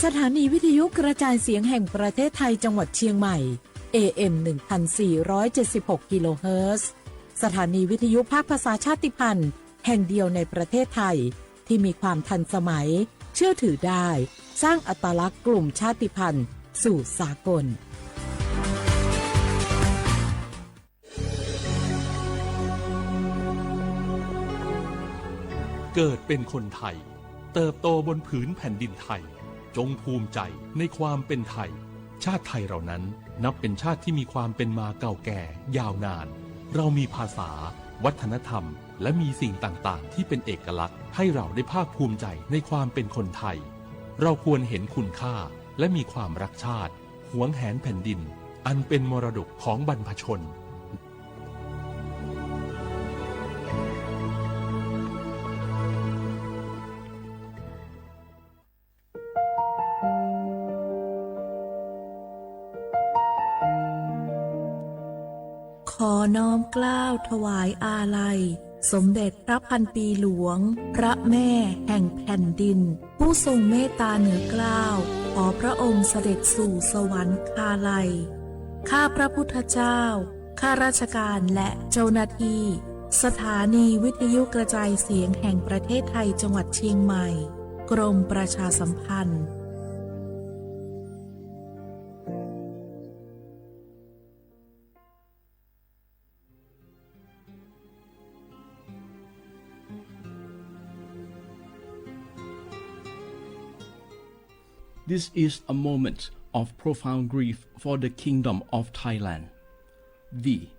สถานีวิทยุกระจายเสียงแห่งประเทศไทยจังหวัดเชียงใหม่ เอ เอ็ม หนึ่งพันสี่ร้อยเจ็ดสิบหก กิโลเฮิรตซ์ สถานีวิทยุภาคภาษาชาติพันธุ์แห่งเดียวในประเทศไทย ที่มีความทันสมัย เชื่อถือได้ สร้างอัตลักษณ์กลุ่มชาติพันธุ์สู่สากล เกิดเป็นคนไทย เติบโตบนผืนแผ่นดินไทย จงภูมิใจในความเป็นไทย ชาติไทยเรานั้นนับเป็นชาติที่มีความเป็นมาเก่าแก่ยาวนาน เรามีภาษา วัฒนธรรม และมีสิ่งต่างๆ ที่เป็นเอกลักษณ์ให้เราได้ภาคภูมิใจในความเป็นคนไทย เราควรเห็นคุณค่าและมีความรักชาติ หวงแหนแผ่นดิน อันเป็นมรดกของบรรพชน ขอน้อมเกล้าถวายอาลัย สมเด็จพระพันปีหลวง พระแม่แห่งแผ่นดิน ผู้ทรงเมตตาเหนือเกล้า ขอพระองค์เสด็จสู่สวรรคาลัย ข้าพระพุทธเจ้า ข้าราชการและเจ้าหน้าที่ สถานีวิทยุกระจายเสียงแห่งประเทศไทยจังหวัดเชียงใหม่ กรมประชาสัมพันธ์ This is a moment of profound grief for the Kingdom of Thailand. We,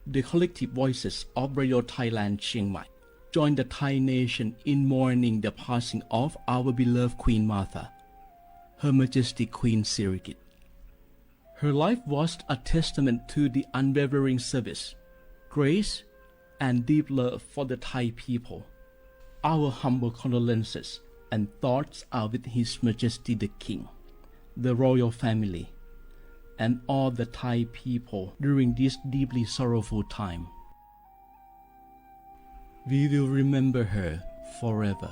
the collective voices of Radio Thailand Chiang Mai, join the Thai nation in mourning the passing of our beloved Queen Mother, Her Majesty Queen Sirikit. Her life was a testament to the unwavering service, grace, and deep love for the Thai people. Our humble condolences and thoughts are with His Majesty the King, the royal family, and all the Thai people during this deeply sorrowful time. We will remember her forever.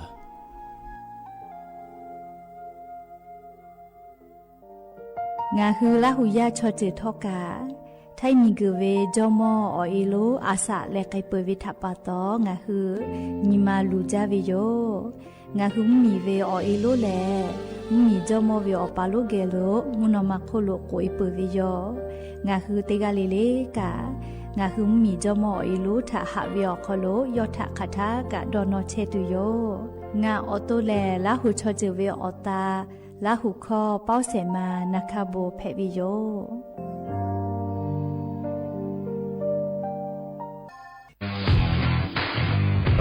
Ngaˬ hui Laˇ huˍ yaˇ chaw ceuˬ htawˇ kaꞈ, Htaiˇ miˬguiˬ ve jawˇmawˇ awˬ e lonˉ Aˍsaꞈ leh k'ai peuˬ ve htaꞈ pa taw, ngaˬ hui nyi ma luˬ jaˇ ve yoˬ. Ngaˬ hui mvuhˇmiˬ ve awˬ e lonˉ lehˬ, mvuhˇmiˬ jawˇmawˇ ve awˬ pa lonˉ geh lo mvuhˇ naw ma hk'oˆ lo k'oꞈ e peuˬ ve yoˬ. Ngaˬ hui teˇ g'aˇ le le kaꞈ, ngaˬ hui mvuhˇmiˬ jawˇmawˇ awˬ e lonˉ htaꞈ haꞈ ve awˬ hk'aw lo yawˇ htaꞈ hk'aˬ htaˇ kaꞈ dawˇ nawˇ chehˇ tuˬ yoˬ. Ngaˬ awˬ to lehˬ, Laˇ huˍ chaw ceuˬ ve awˬ ta Laˇ huˍ hkawˇ Pawˇ Sehˍ ma Na Hkaˇ Bon hpehꞈ ve yoˬ.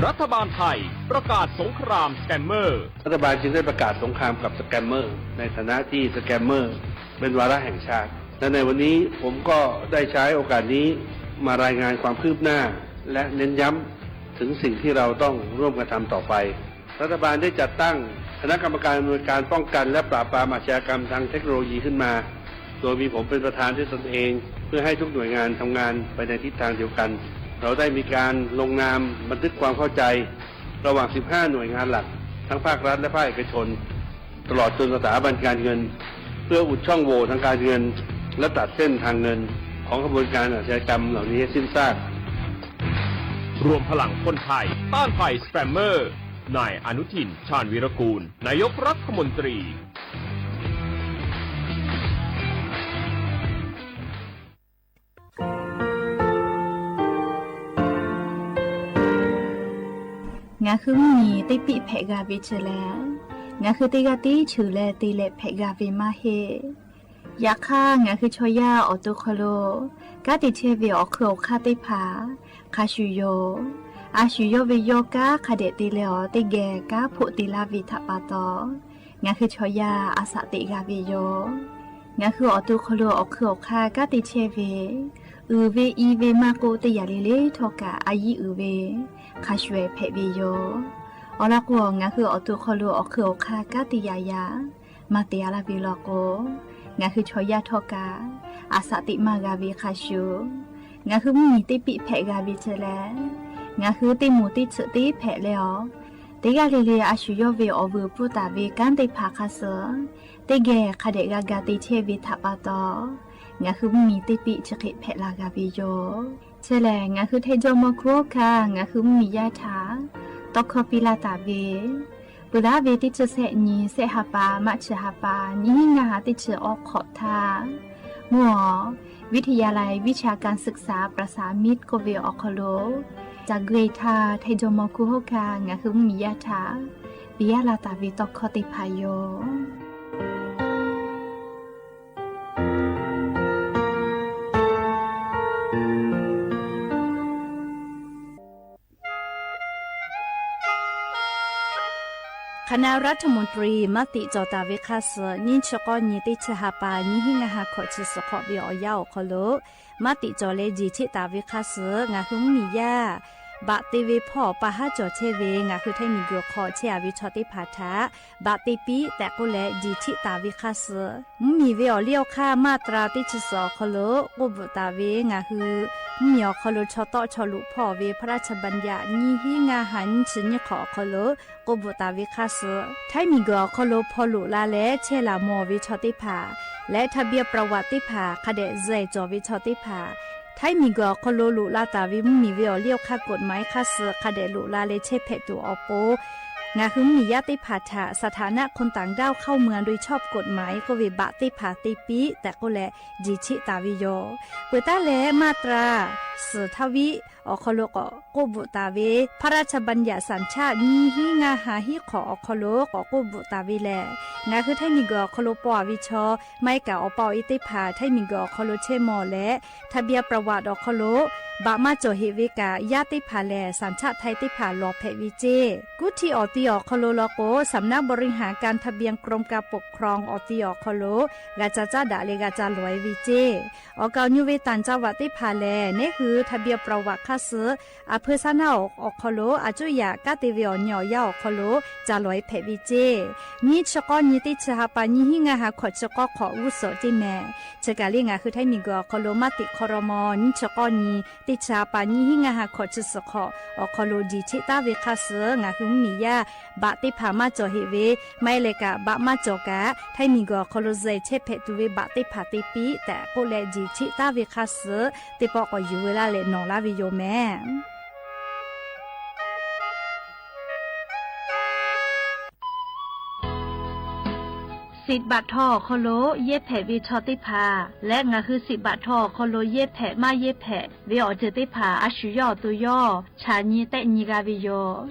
รัฐบาลไทยประกาศสงครามสแกมเมอร์ รัฐบาลจึงได้ประกาศสงครามกับสแกมเมอร์ ในฐานะที่สแกมเมอร์เป็นวาระแห่งชาติ และในวันนี้ผมก็ได้ใช้โอกาสนี้มารายงานความคืบหน้า และเน้นย้ำถึงสิ่งที่เราต้องร่วมกันทำต่อไป รัฐบาลได้จัดตั้งคณะกรรมการอำนวยการป้องกันและปราบปรามอาชญากรรมทางเทคโนโลยีขึ้นมา โดยมีผมเป็นประธานด้วยตนเอง เพื่อให้ทุกหน่วยงานทำงานไปในทิศทางเดียวกัน เราได้มีการลงนามบันทึกความเข้าใจ ระหว่าง สิบห้า หน่วยงานหลัก ทั้งภาครัฐและภาคเอกชน ตลอดจนสถาบันการเงิน เพื่ออุดช่องโหว่ทางการเงิน และตัดเส้นทางเงิน ของขบวนการอาชญากรรมเหล่านี้ให้สิ้นซาก รวมพลังคนไทยต้านภัยสแกมเมอร์ นายอนุทิน ชาญวีรกูล นายกรัฐมนตรี Ngaˬ hui mvuhˇmiˬ teˇ piˆ hpehꞈ g'a ve chi lehˬ, ngaˬ hui teˇ g'aˇ tiˉ cheuˬ leh te leh hpehꞈ g'a ve maˇ heˆ. Yaꞈ hk'aˇ, ngaˬ hui chaw yaˇ awˬ to hk'aw lo kanˉ te chehˇ ve awˬ hkui awˬ hk'aˇ teˇ hpaˍ hk'a shuˍ yoˬ. A shuˍ yawˇ ve yawˇ kanˉ hk'a dehꞈ te leh awˬ teˇ geh kanˉ hpoˆ te laˇ ve htaꞈ pa taw, ngaˬ hui chaw yaˇ a shaꞈ teꞈ g'a ve yoˬ. Ngaˬ hui awˬ to hk'aw lo awˬ hkui awˬ hk'aˇ kanˉ te chehˇ ve, uiˍ ve i ve maˇ k'oˆ, teˇ yanˇ le le htawˇ kaꞈ a yiˇ uiˍ ve hk'a shuˍ ehˍ hpehꞈ ve yoˬ. Awˬ lawn k'o, ngaˬ hui awˬ to hk'aw lo awˬ hkui awˬ hk'aˇ kanˉ te yaꞈ yaꞈ maˇ te a laˇ ve law k'o, ngaˬ hui chaw yaˇ htawˇ kaꞈ a shaꞈ teꞈ maˇ g'a ve hk'a shuˍ, ngaˬ hui mvuhˇmiˬ teˇ piˆ hpehꞈ g'a ve chi lehˬ, ngaˬ hui teˇ moˍ teˇ tsuhꞈ teˇ hpehꞈ leh awˬ Teˇ g'aˇ le le a shu yawˇ ve awˬ vuiˬ pfuhˇ taˍ ve kanˉ teˇ hpaˍ hk'a suh teˇ geh hk'a dehꞈ g'a ga te chehˇ ve htaꞈ pa taw, ngaˬ hui mvuhˇmiˬ teˇ piˆ chi hk'e hpehꞈ la g'a ve yoˬ. Chi lehˬ, ngaˬ hui Htaiˍ Jawˇmawˇ Hkunˉ Hawˉ Hkanˇ ngaˬ hui mvuhˇmiˬ yaˇ htaꞈ tawˇ hkawˇ piˇ laˇ taˍ ve, peuˬ laˉ ve teˇ chi sehˆ nyi, sehˆ ha pa, March ha pa, nyiˇ hinˉ ngaˇ ha teˇ chi awˬ hk'awꞈ htaˇ, mvuhˇ awˬ วิทยาลัยวิชาการศึกษาประสามิตร k'oˆ ve awˬ hk'aw lo, caˬ gui htaˇ Htaiˍ Jawˇmawˇ Hkunˉ Hawˉ Hkanˇ ngaˬ hui mvuhˇmiˬ yaˇ htaꞈ piˇ laˇ taˍ ve tawˇ hkawˇ teˇ hpaˍ yoˬ. K'aˍ naˆ รัฐมนตรี maˇ tiꞈ cawˬ taˍ ve hk'a suh, nyiˇ chi k'awˇ nyi teˇ chi ha pa, nyiˇ hinˉ ngaˇ ha hkawꞈ chi suhˍ hk'awꞈ ve awˬ yanˇ awˬ hk'aw lo, maˇ tiꞈ cawˬ leh jiˬ cheˆ taˍ ve hk'a suh, ngaˬ hui mvuhˇmiˬ yaˇ baꞈ te ve hpawˇ pa haˉ cawˬ chehˇ ve ngaˬ hui Htaiˇ miˬguiˬ hk'aw chehˇ a ve chaw teˇ hpaˍ htaꞈ baꞈ te piˇ tehꞈ k'oˆ leh jiˬ cheˆ taˍ ve hk'a suh, mvuhˇmiˬ ve awˬ liˇ awˬ hk'aˇ maˇ tra teˇ chi suhˍ awˬ hk'aw lo k'oˆ bvuhꞈ taˍ ve ngaˬ hui mvuhˇmiˬ awˬ hk'aw lo chaw tawˆ chaw loꞈ hpawˇ ve พระราชบัญญัติ nyiˇ hinˉ ngaˇ ha nyiˇ chi nyiˇ hk'awꞈ awˬ hk'aw lo k'oˆ bvuhꞈ taˍ ve hk'a suh, Htaiˇ miˬguiˬ awˬ hk'aw lo hpaw loꞈ la leh chehˇ laˬ mawˬ ve chaw teˇ hpaˍ leh ทะเบียนประวัติ teˇ hpaˍ hk'a dehꞈ zuhꞈ cawˬ ve chaw teˇ hpaˍ, Htaiˇ miˬguiˬ awˬ hk'aw lo loꞈ la taˍ ve mvuhˇmiˬ ve awˬ liˇ awˬ hk'aˇ กฎหมาย hk'a suh hk'a dehꞈ loꞈ la leh chehˇ hpehꞈ tuˬ awˬ pon, ngaˬ hui mvuhˇmiˬ yaˇ teˇ hpaˍ htaꞈ สถานะคนต่างด้าวเข้าเมืองโดยชอบกฎหมาย k'oˆ ve baꞈ teˇ hpaˍ te piˇ tehꞈ k'oˆ leh jiˬ cheˆ taˍ ve yoˬ. Peuˬ taˉ leh maˇ tra suhˍ htaˇ viˉ awˬ hk'aw lo k'awꞈ k'oˆ bvuhꞈ taˍ ve พระราชบัญญัติสัญชาติ nyiˇ hinˉ ngaˇ ha hiˉ hk'awꞈ awˬ hk'aw lo k'awꞈ k'oˆ bvuhꞈ taˍ ve lehˬ, ngaˬ hui Htaiˇ miˬguiˬ awˬ hk'aw lo paw a ve chaw, maˇ heˆ kaꞈ awˬ pa awˬ e teˇ hpaˍ Htaiˇ miˬguiˬ awˬ hk'aw lo chehˇ mawˬ leh ทะเบียนประวัติ awˬ hk'aw lo baꞈ maˇ cawˬ heꞈ ve kaꞈ, yaˇ teˇ hpaˍ lehˬ สัญชาติไทย teˇ hpaˍ lawˬ hpehꞈ ve ceˇ. Kuˉ htiˇ awˬ ti awˬ hk'aw lo law k'o, สำนักบริหารการทะเบียน กรมการปกครอง awˬ ti awˬ hk'aw lo g'a ca caˉ daꞈ leh g'a ca lawˬ e ve ceˇ. Awˬ kaˍ awˬ nyu ve ต่างจังหวัด teˇ hpaˍ lehˬ, neˉ hui ทะเบียนประวัติ hk'a suh aˬ hpeu saˉ naˉ awˬ hk'aw lo a cuˇ yaꞈ kanˉ te ve awˬ nyi awˬ yanˇ awˬ hk'aw lo ca lawˬ e hpehꞈ ve ceˇ. Nyiˇ chi k'awˇ nyi teˇ chi ha pa nyiˇ hinˉ ngaˇ ha hkawꞈ chi k'awˇ hk'awꞈ g'uˇ suhˍ ceˇ mehˍ. Chi kaˬ le ngaˬ hui Htaiˇ miˬguiˬ awˬ hk'aw lo maˇ tiꞈ hk'aw raw maw, nyiˇ chi k'awˇ nyi teˇ chi ha pa nyiˇ hinˉ ngaˇ ha hkawꞈ chi suhˍ hk'awꞈ awˬ hk'aw lo jiˬ cheˆ taˍ ve hk'a suh, ngaˬ hui mvuhˇmiˬ yaˇ baꞈ teˇ hpaˍ maˇ cawˬ heꞈ ve, maˇ heˆ leh kaꞈ baꞈ maˇ cawˬ kaꞈ Htaiˇ miˬguiˬ awˬ hk'aw lo zuhꞈ chehˇ hpehꞈ tuˬ ve baꞈ teˇ hpaˍ te piˇ tehꞈ k'oˆ leh jiˬ cheˆ taˍ ve hk'a suh, teˇ pawˆ k'awꞈ yuˬ ve laˇ leh nawˬ laˇ ve yoˬ mehˍ. Siꞈ baꞈ htaw awˬ hk'aw lo yehˇ hpehꞈ ve chaw teˇ hpaˍ leh, ngaˬ hui siꞈ baꞈ htaw awˬ hk'aw lo yehˇ hpehꞈ maˇ yehˇ hpehꞈ ve awˬ ceuˬ teˇ hpaˍ a shu yawˇ awˬ to yawˇ chaꞈ nyi tehˆ nyi g'a ve yoˬ.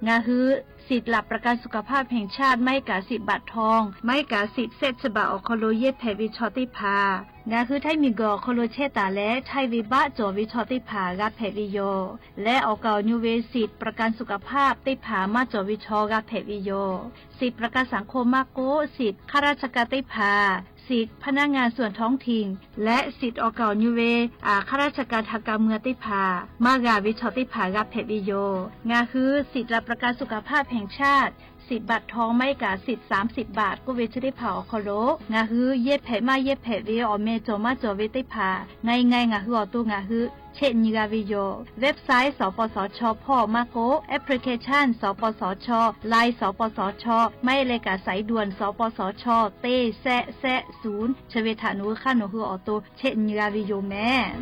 Ngaˬ hui สิทธิ์หลักประกันสุขภาพแห่งชาติ maˇ heˆ kaꞈ siꞈ baꞈ htaw, maˇ heˆ kaꞈ siꞈ sehˆ chi baꞈ awˬ hk'aw lo yehˇ hpehꞈ ve chaw teˇ hpaˍ, ngaˬ hui Htaiˇ miˬguiˬ awˬ hk'aw lo chehˇ taˍ leh htaiˇ ve baˆ cawˬ ve chaw teˇ hpaˍ g'a hpehꞈ ve yoˬ. Leh awˬ kaˍ awˬ nyu ve siꞈ ประกันสุขภาพ teˇ hpaˍ maˇ cawˬ ve chaw g'a hpehꞈ ve yoˬ. Siꞈ ประกันสังคม maˇ k'oˆ, siꞈ hk'aˇ raˇ cha kaˇ teˇ hpaˍ, siꞈ พนักงานส่วนท้องถิ่น leh siꞈ awˬ kaˍ awˬ nyu ve hk'aˇ raˇ cha kaˇ htaꞈ kaꞈ mui teˇ hpaˍ maˇ g'a ve chaw teˇ hpaˍ g'a hpehꞈ ve yoˬ. Ngaˬ hui siꞈ หลักประกันสุขภาพแห่งชาติ สิทธิ์บัตรทอง maˇ heˆ kaꞈ สิทธิ์สามสิบบาท k'oˆ ve chi teˇ hpaˍ awˬ hk'aw lo ngaˬ hui yehˇ hpehꞈ maˇ yehˇ hpehꞈ ve awˬ meh cawˬ maˇ cawˬ ve teˇ hpaˍ ง่ายๆ ngaˬ hui awˬ to ngaˬ hui chehˇ nyi g'a ve yoˬ. Website สปสช hpawˇ maˇ k'oˆ, application สปสช, Line สปสช, maˇ heˆ leh kaꞈ สายด่วน สปสช teˇ sehˆ sehˆ ศูนย์ chi ve htaꞈ nawˬ hui hk'aˇ nawˬ hui awˬ to chehˇ nyi g'a ve yoˬ mehˍ.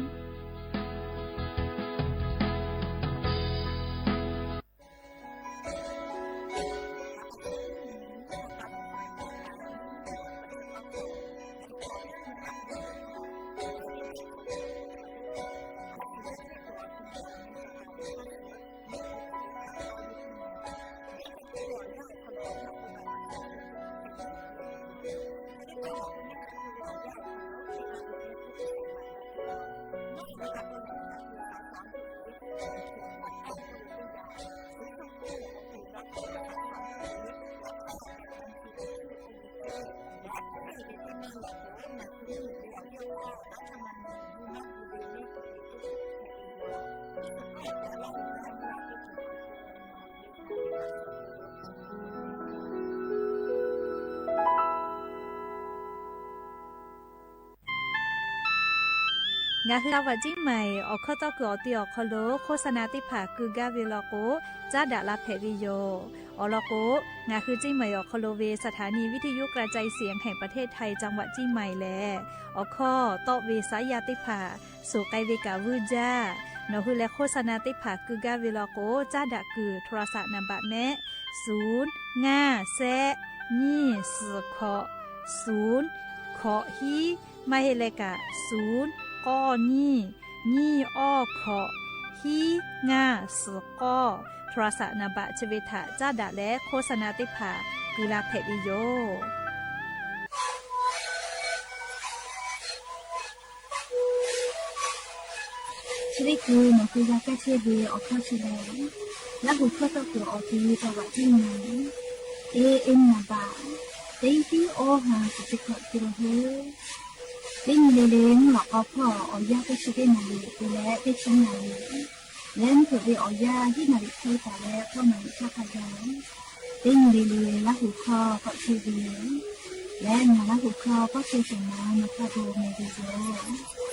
Ngaˬ hui จังหวัดเชียงใหม่ awˬ hkawˇ tawˇ kuiˬ awˬ ti awˬ hk'aw lo โฆษณา teˇ hpaˍ keu gaˇ ve law k'o, caˉ daꞈ la hpehꞈ ve yoˬ. Awˬ lawn k'o, ngaˬ hui เชียงใหม่ awˬ hk'aw lo ve สถานีวิทยุกระจายเสียงแห่งประเทศไทย จังหวัดเชียงใหม่ lehˬ, awˬ hkawˇ tawˆ ve saˉ yaˇ teˇ hpaˍ suhˍ k'ai ve kaꞈ vuiˇ jaˇ. Nawˬ hui leh โฆษณา teˇ hpaˍ keu gaˇ ve law k'o, caˉ daꞈ kuiˬ โทรศัพท์ naˍ baꞈ mehˆ, suˍ ngaˇ shehˆ nyiˇ suhˍ hkawꞈ suˍ hkawꞈ hiˉ, maˇ heˆ leh kaꞈ suˍ k'awˇ nyiˇ nyiˇ awˇ hkawꞈ hiˉ ngaˇ suhˍ k'awˇ โทรศัพท์ naˍ baꞈ chi ve htaꞈ caˉ daꞈ leh โฆษณา teˇ hpaˍ keu la hpehꞈ ve yoˬ. Chi teˇ hkui nawˬ hui g'a kaˇ chehˇ ve awˬ hkawˇ chi lehˬ, Laˇ huˍ hkawˇ tawˇ kuiˬ awˬ ti จังหวัดเชียงใหม่ A M naˍ baꞈ teˇ hiˉ awˇ ha suhˍ chi hkawꞈ te la heuˆ. Teˇ nyi le le mvuhˇ lawꞈ k'aw hpawˇ awˬ yanˇ teˇ chi teˇ naˍ riˍ te leh teˇ chi naˍ riˍ leh mvuhˇ hpeuꞈ ve awˬ yanˇ hiˉ naˍ riˍ hk'e taˍ leh hpawˇ naˍ riˍ htaˇ hk'a gaˬ, teˇ nyi le le Laˇ huˍ hkawˇ tawˆ chehˇ ve lehˬ, ngaˬ Laˇ huˍ hkawˇ pawˆ chehˇ shehˍ ma nawˬ hk'a gaˬ meh ve yoˬ.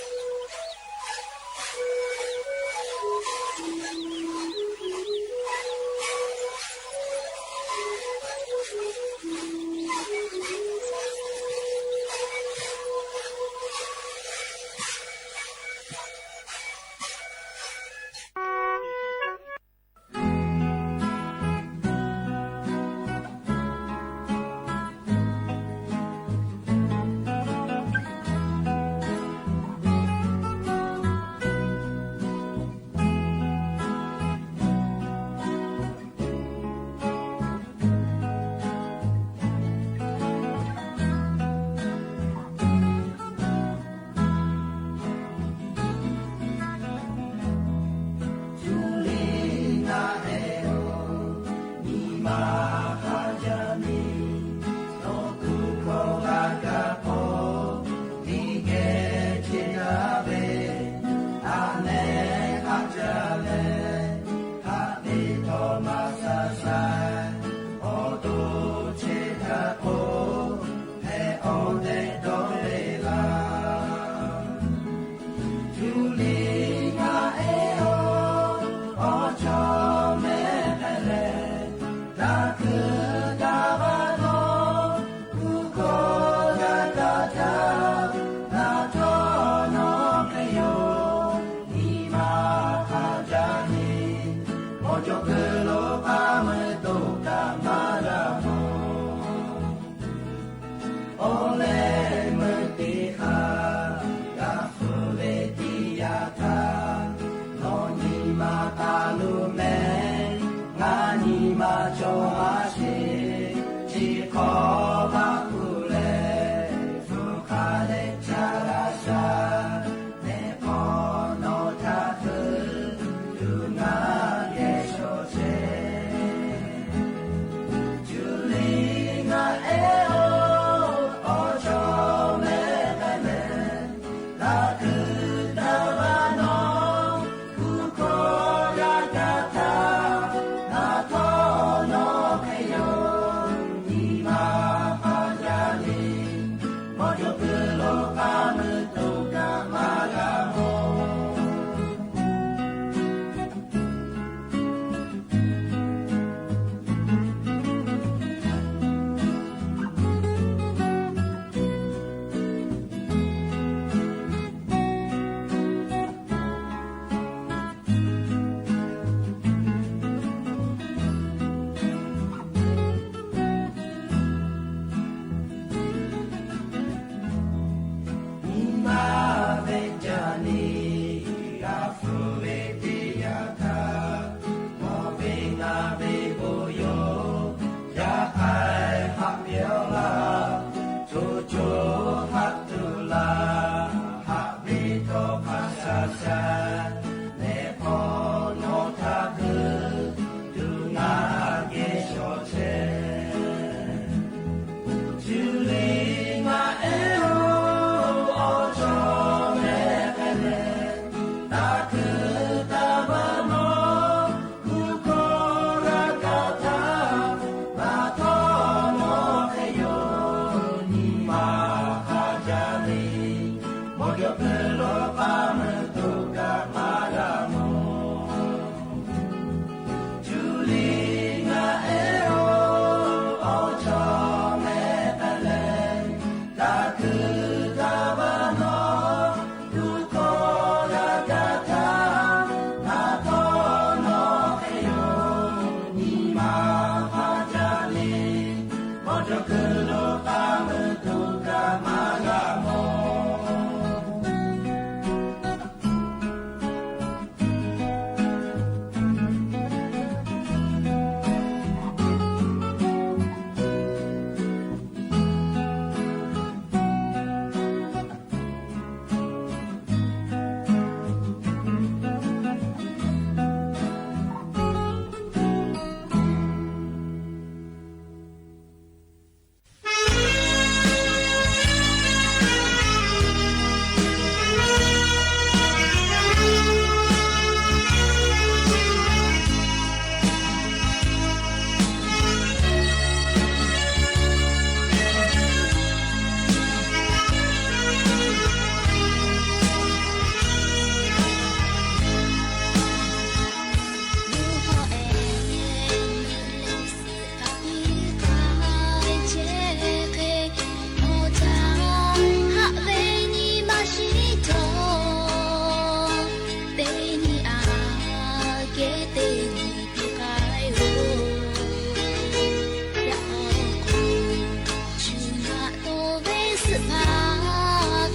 hpaˇ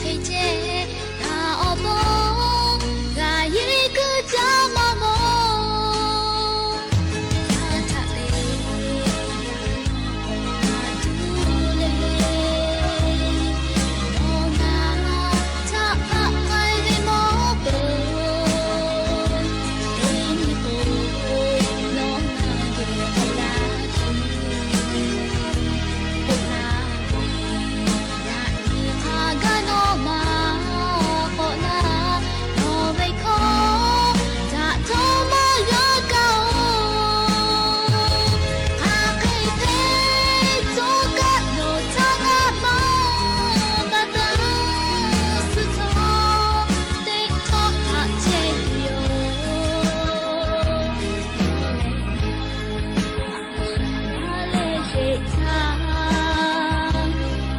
hk'e ceh, ngaˬ awˬ to g'a yehˬ kuiˬ caˇ maˇ mawˬ. Yaˇ htaꞈ te, yaˇ htaꞈ tuˬ le, nawˬ ngaˬ htaꞈ hpaˆ k'ai ve mawˬ peuˬ. Teˇ nyi k'o, nawˬ ngaˬ geh k'awꞈ la tuˬ, k'oˆ laˇ ve, yaꞈ nyi hk'a gaˇ nawˬ maˇ k'awꞈ laˇ, nawˬ ve hkawˇ htaꞈ htawˇ maˇ g'a kaˇ-oˬ. Hk'aˬ hk'e hpehꞈ, tawˇ kaˆ nawˬ htaꞈ g'a maˇ ba taˇ suh htawˇ, teˇ htawˇ htaꞈ chehˇ ve yoˬ. Yaˇ leh sheˍ htaˇ,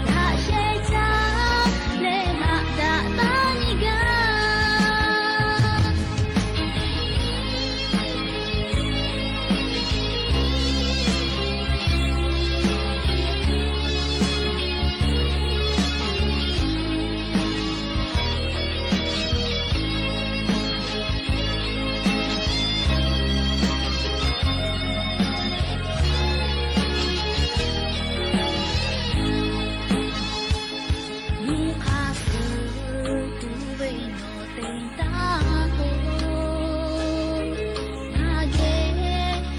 daꞈ sheh caˇ leh haꞈ daꞈ taˇ nyi gaˇ. Mvuhˇ hk'a suh tuˬ ve nawˬ te taˇ k'oˆ, ngaˬ geh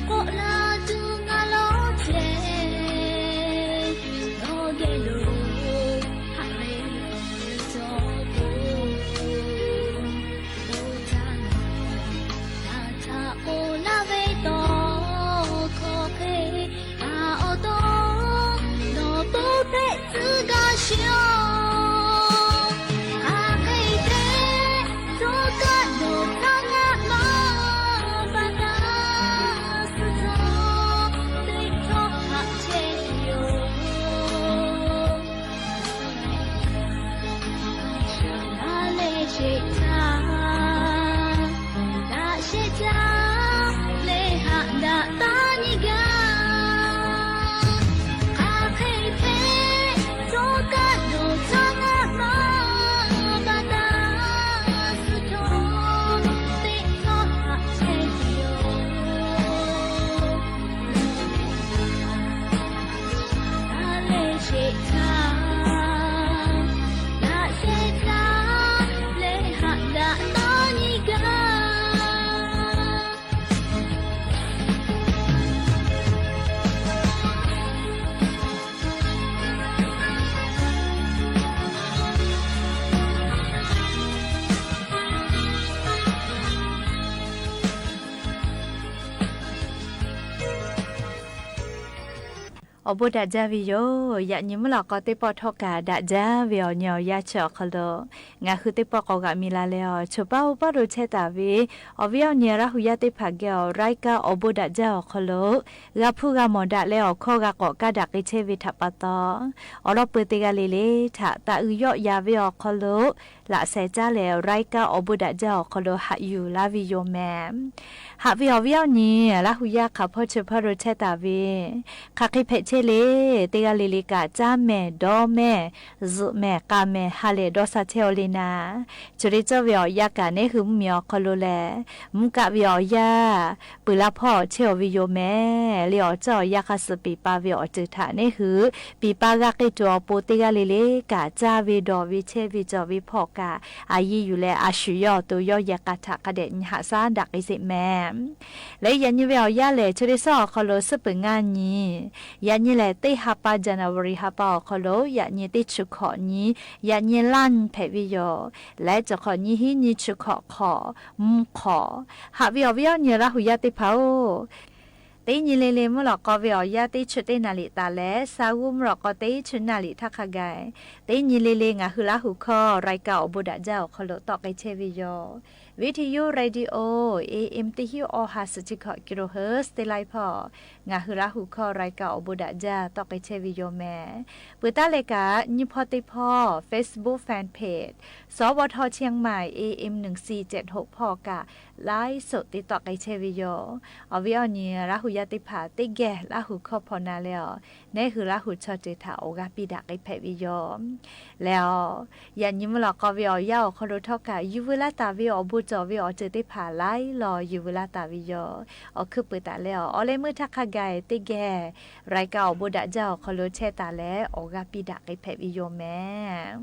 k'awꞈ la tuˬ ngaˬ lawˇ ceh, nawˬ geh lo haꞈ ve cawˬ k'o, oˇ htaˇ ngaˬ htaꞈ k'oˆ laˇ ve tawˇ hkawˇ hk'e, ngaˬ awˬ to nawˬ to hpehꞈ tcuh gaˇ sheˍ-oˬ. Hk'aˬ hk'e te, tawˇ kaˆ nawˬ htaꞈ g'a maˇ ba taˇ suh htawˇ, teˇ htawˇ htaꞈ chehˇ ve yoˬ. Yaˇ leh sheˍ htaˇ, daꞈ sheh caˇ leh haꞈ daꞈ taˇ nyi gaˇ. Hk'aˬ hk'e hpehꞈ, tawˇ kaˆ nawˬ htaꞈ g'a maˇ ba taˇ suh htawˇ, teˇ htawˇ htaꞈ chehˇ ve yoˬ. Yaˇ leh sheˍ htaˇ, daꞈ sheh caˇ leh haꞈ daꞈ taˇ nyi gaˇ. Awˬ bon daꞈ jaˇ ve yoˬ. Yaꞈ nyi mvuhˇ lawꞈ k'aw teˇ pawˆ htawˇ kaꞈ daꞈ jaˇ ve awˬ nyi awˬ yanˇ chi awˬ hk'aw lo, ngaˬ hui teˇ pawˆ k'awꞈ g'aꞈ mi la leh, awˬ chawˇ paˇ oˇ paˇ lo chehˇ taˍ ve awˬ viˉ awˬ nyi Laˇ hu yaˇ teˇ hpaˍ geh awˬ รายการ awˬ bon daꞈ jaˇ awˬ hk'aw lo g'a hpuˇ g'a mawˬ daꞈ leh awˬ hkawˇ g'a k'awꞈ kaˇ daꞈ k'ai chehˇ ve htaꞈ pa taw, awˬ lawn peu teˇ g'aˇ le le htaꞈ taꞈ uiˍ yawˆ yan ve awˬ hk'aw lo laꞈ sheh caˇ leh awˬ รายการ awˬ bon daꞈ jaˇ awˬ hk'aw lo haꞈ yuˬ laˇ ve yoˬ mehˍ. Haꞈ ve awˬ viˉ awˬ nyi Laˇ hu yaˇ hk'aˬ hpawˇ chi hpawˇ lo chehˇ taˍ ve, hk'aˬ hk'e hpehꞈ chehˇ le, teˇ g'aˇ le le kaꞈ caˇ mehˍ, dawˇ mehˍ, zuhꞈ mehˍ, k'aˍ mehˍ, ha lehˬ dawˇ sha chehˇ-aw le naˍ, chi hk'e cawˇ ve awˬ yanˇ kaꞈ neˉ hui mvuhˇ miˬ awˬ hk'aw lo lehˬ, mvuhˇ kaˆ ve awˬ yanˇ peuˬ laˇ hpawˇ chehˇ-aw ve yoˬ mehˍ. Le awˬ caˇ awˬ yanˇ hk'a suh piˍ pa ve awˬ ceuˬ htaꞈ neˉ hui piˍ pa g'a k'ai tuˬ awˬ pon teˇ g'aˇ le le kaꞈ caˇ ve dawˬ ve chehˇ ve cawˬ ve hpawˇ kaꞈ a yiˇ yuˬ leh a shu yawˇ awˬ to yawˇ yehˬ k'a htaꞈ hk'a dehꞈ nyi haꞈ shaˉ daꞈ k'ai sheˍ mehˍ. Leh yaꞈ nyi ve awˬ yanˇ lehˬ, chi hk'e sawˉ awˬ hk'aw lo suhˉ peuˬ ngaˇ nyi, yaꞈ nyi lehˬ teˇ ha pa January ha pa awˬ hk'aw lo yaꞈ nyi teˇ chi hkawꞈ nyi, yaꞈ nyi laˇ nyi hpehꞈ ve yoˬ. Leh chi hk'awꞈ nyi hiˉ nyi chi hkawꞈ hk'awꞈ mvuhˇ hk'awꞈ. Haꞈ ve awˬ viˉ awˬ nyi Laˇ hu yaˇ teˇ hpaˍ-oˬ, teˇ nyi le le mvuhˇ lawꞈ k'aw ve awˬ yanˇ teˇ chi teˇ naˍ riˍ taˍ leh, sa g'uˇ mvuhˇ lawꞈ k'aw teˇ chi naˍ riˍ htaˇ hk'a gaˬ, teˇ nyi le le ngaˬ hui Laˇ hu hkawˇ รายการ awˬ bon daꞈ jaˇ awˬ hk'aw lo tawˆ k'ai chehˇ ve yoˬ. Viˉ hti yuˇ radio AM teˇ hinˉ awˬ ha suhˍ chi hkawꞈ kilohertz teˇ laiˉ hpawˇ ngaˬ hui Laˇ hu hkawˇ รายการ awˬ bon daꞈ jaˇ tawˆ k'ai chehˇ ve yoˬ mehˍ. Peuˬ taˉ leh kaꞈ nyiˇ hpawˇ teˇ hpawˇ Facebook fanpage สวท เชียงใหม่ AM หนึ่งสี่เจ็ดหก hpawˇ kaꞈ ไลฟ์สด te tawˆ k'ai chehˇ ve yoˬ. Awˬ viˉ awˬ nyi Laˇ hu yaˇ teˇ hpaˍ teˇ geh Laˇ hu hkawˇ hpaw na leh awˬ nehˉ hui laˇ hui chaw ceuˬ htaꞈ awˬ g'aˇ piˇ daꞈ k'ai hpehꞈ ve yoˬ. Leh, yaꞈ nyi mvuhˇ lawꞈ k'aw ve awˬ yanˇ awˬ hk'aw lo htawˇ kaꞈ yuˬ veu laˇ taˍ ve awˬ bon cawˬ ve awˬ ceuˬ teˇ hpaˍ laiˉ lawˬ yuˬ veu laˇ taˍ ve yoˬ. Awˬ hkuiˉ puiˍ taˍ leh, awˬ leh meuˇ htaˇ hk'a gaˬ teˇ geh รายการ awˬ bon daꞈ jaˇ awˬ hk'aw lo chehˇ taˍ leh awˬ g'aˇ piˇ daꞈ k'ai hpehꞈ ve yoˬ mehˍ.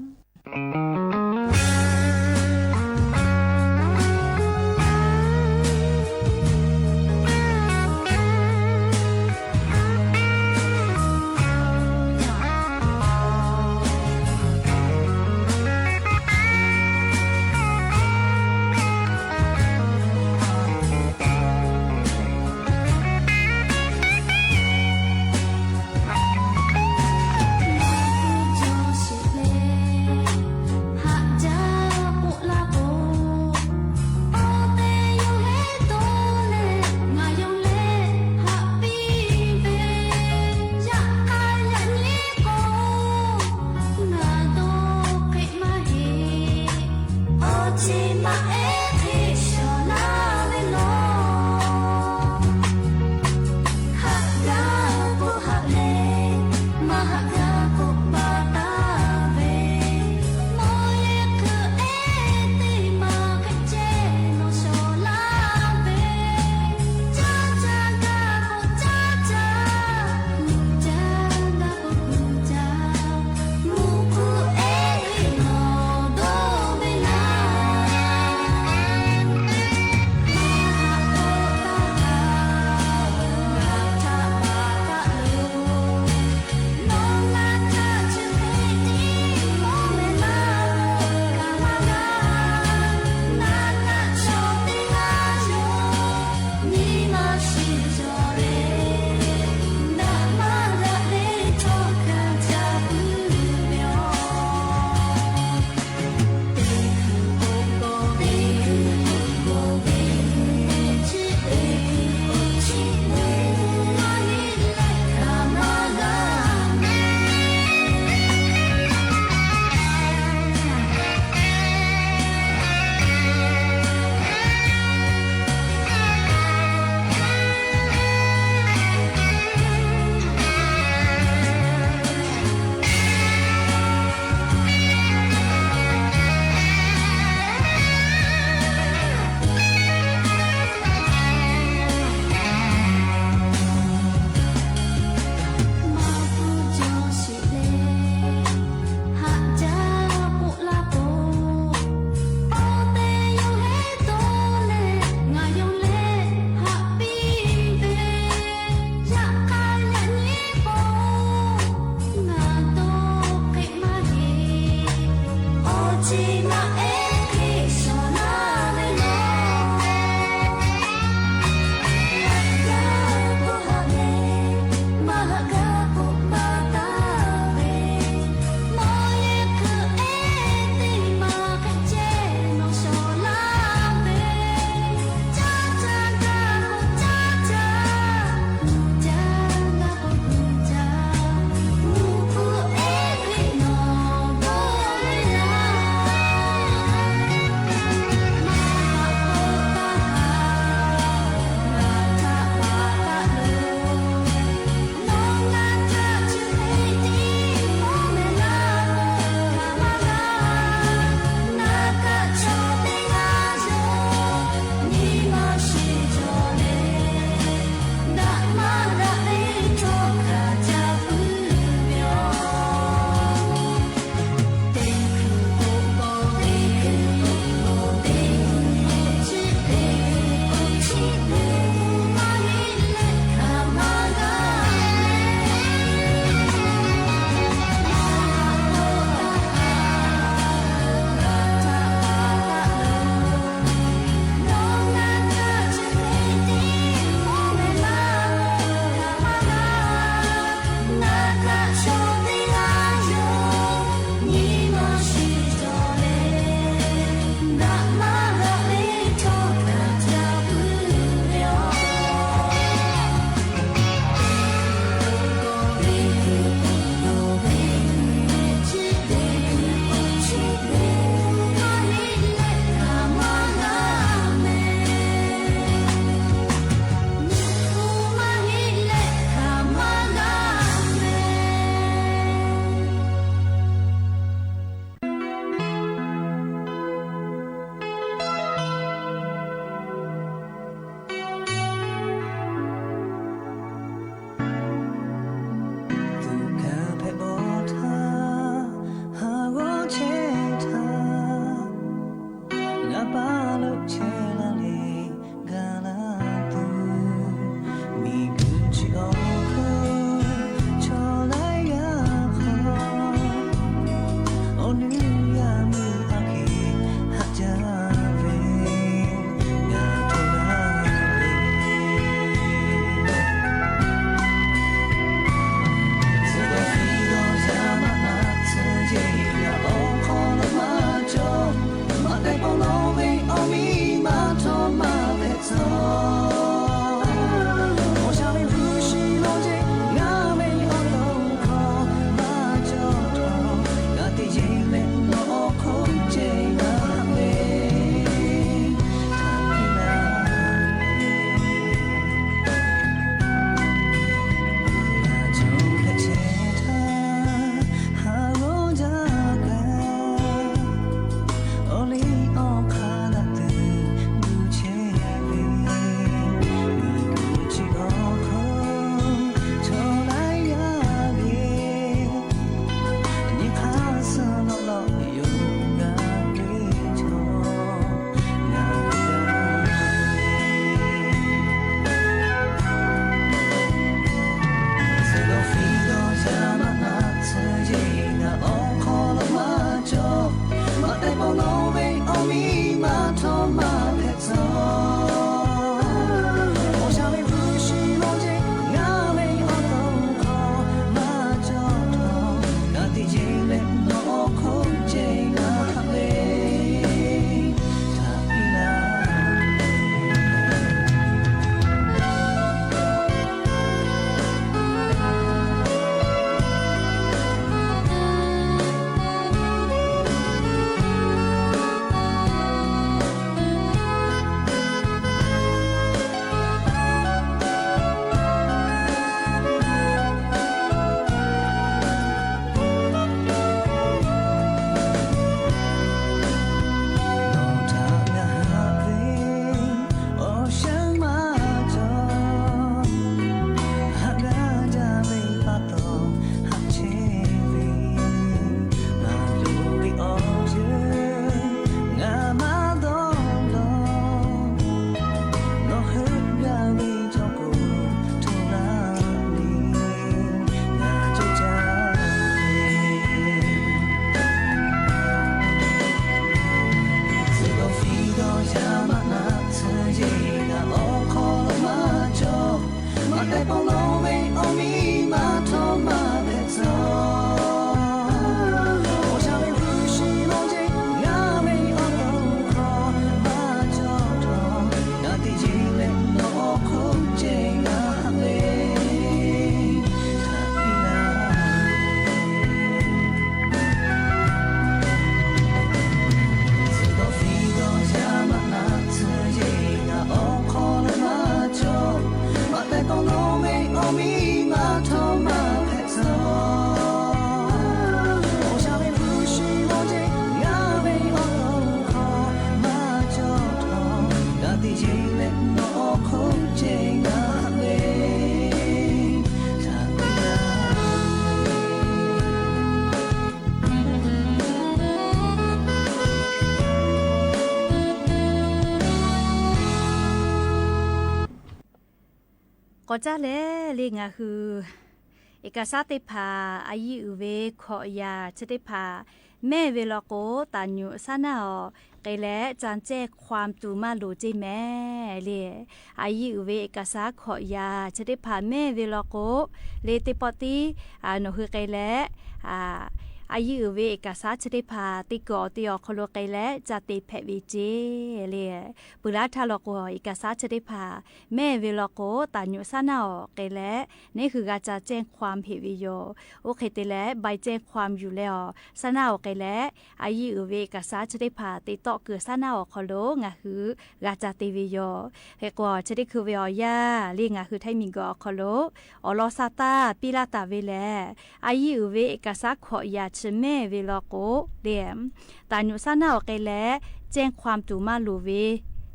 Awˬ caˇ leh le ngaˬ hui เอกสาร teˇ hpaˍ a yiˇ uiˍ ve hkawꞈ yaꞈ chi teˇ hpaˍ mehˇ ve law k'o, taˍ nyuꞈ saˉ naˆ awˬ k'ai leh จดแจ้งความ tuˬ maˇ loˍ ceˇ mehˍ le. A yiˇ uiˍ ve เอกสาร hkawꞈ yaꞈ chi teˇ hpaˍ mehˇ ve law k'o, le teˇ pawˆ tiˉ nawˬ hui k'ai leh a yiˇ uiˍ ve เอกสาร chi teˇ hpaˍ te kuiˬ awˬ te awˬ hk'aw lo k'ai leh ca te hpehꞈ ve ceˇ le. Peuˬ laˇ htaˇ law k'o, เอกสาร chi teˇ hpaˍ mehˇ ve law k'o, taˍ nyuꞈ saˉ naˆ awˬ k'ai leh neˇ hui g'a ca แจ้งความ heꞈ ve yoˬ. Oˇ hk'e te leh ใบแจ้งความ yuˬ leh awˬ saˉ naˆ awˬ k'ai leh a yiˇ uiˍ ve เอกสาร chi teˇ hpaˍ te tawˆ kuiˬ saˉ naˆ awˬ hk'aw lo ngaˬ hui g'a ca te ve yoˬ. Hk'e k'o, chi teˇ hkui ve awˬ yanˇ le ngaˬ hui Htaiˇ miˬguiˬ awˬ hk'aw lo awˬ lawn sa taˇ piˇ laˇ taˍ ve lehˬ, a yiˇ uiˍ ve เอกสาร hkawꞈ yaꞈ chi mehˇ ve law k'o le, taˍ nyuꞈ saˉ naˆ awˬ k'ai leh แจ้งความ tuˬ maˇ loˍ ve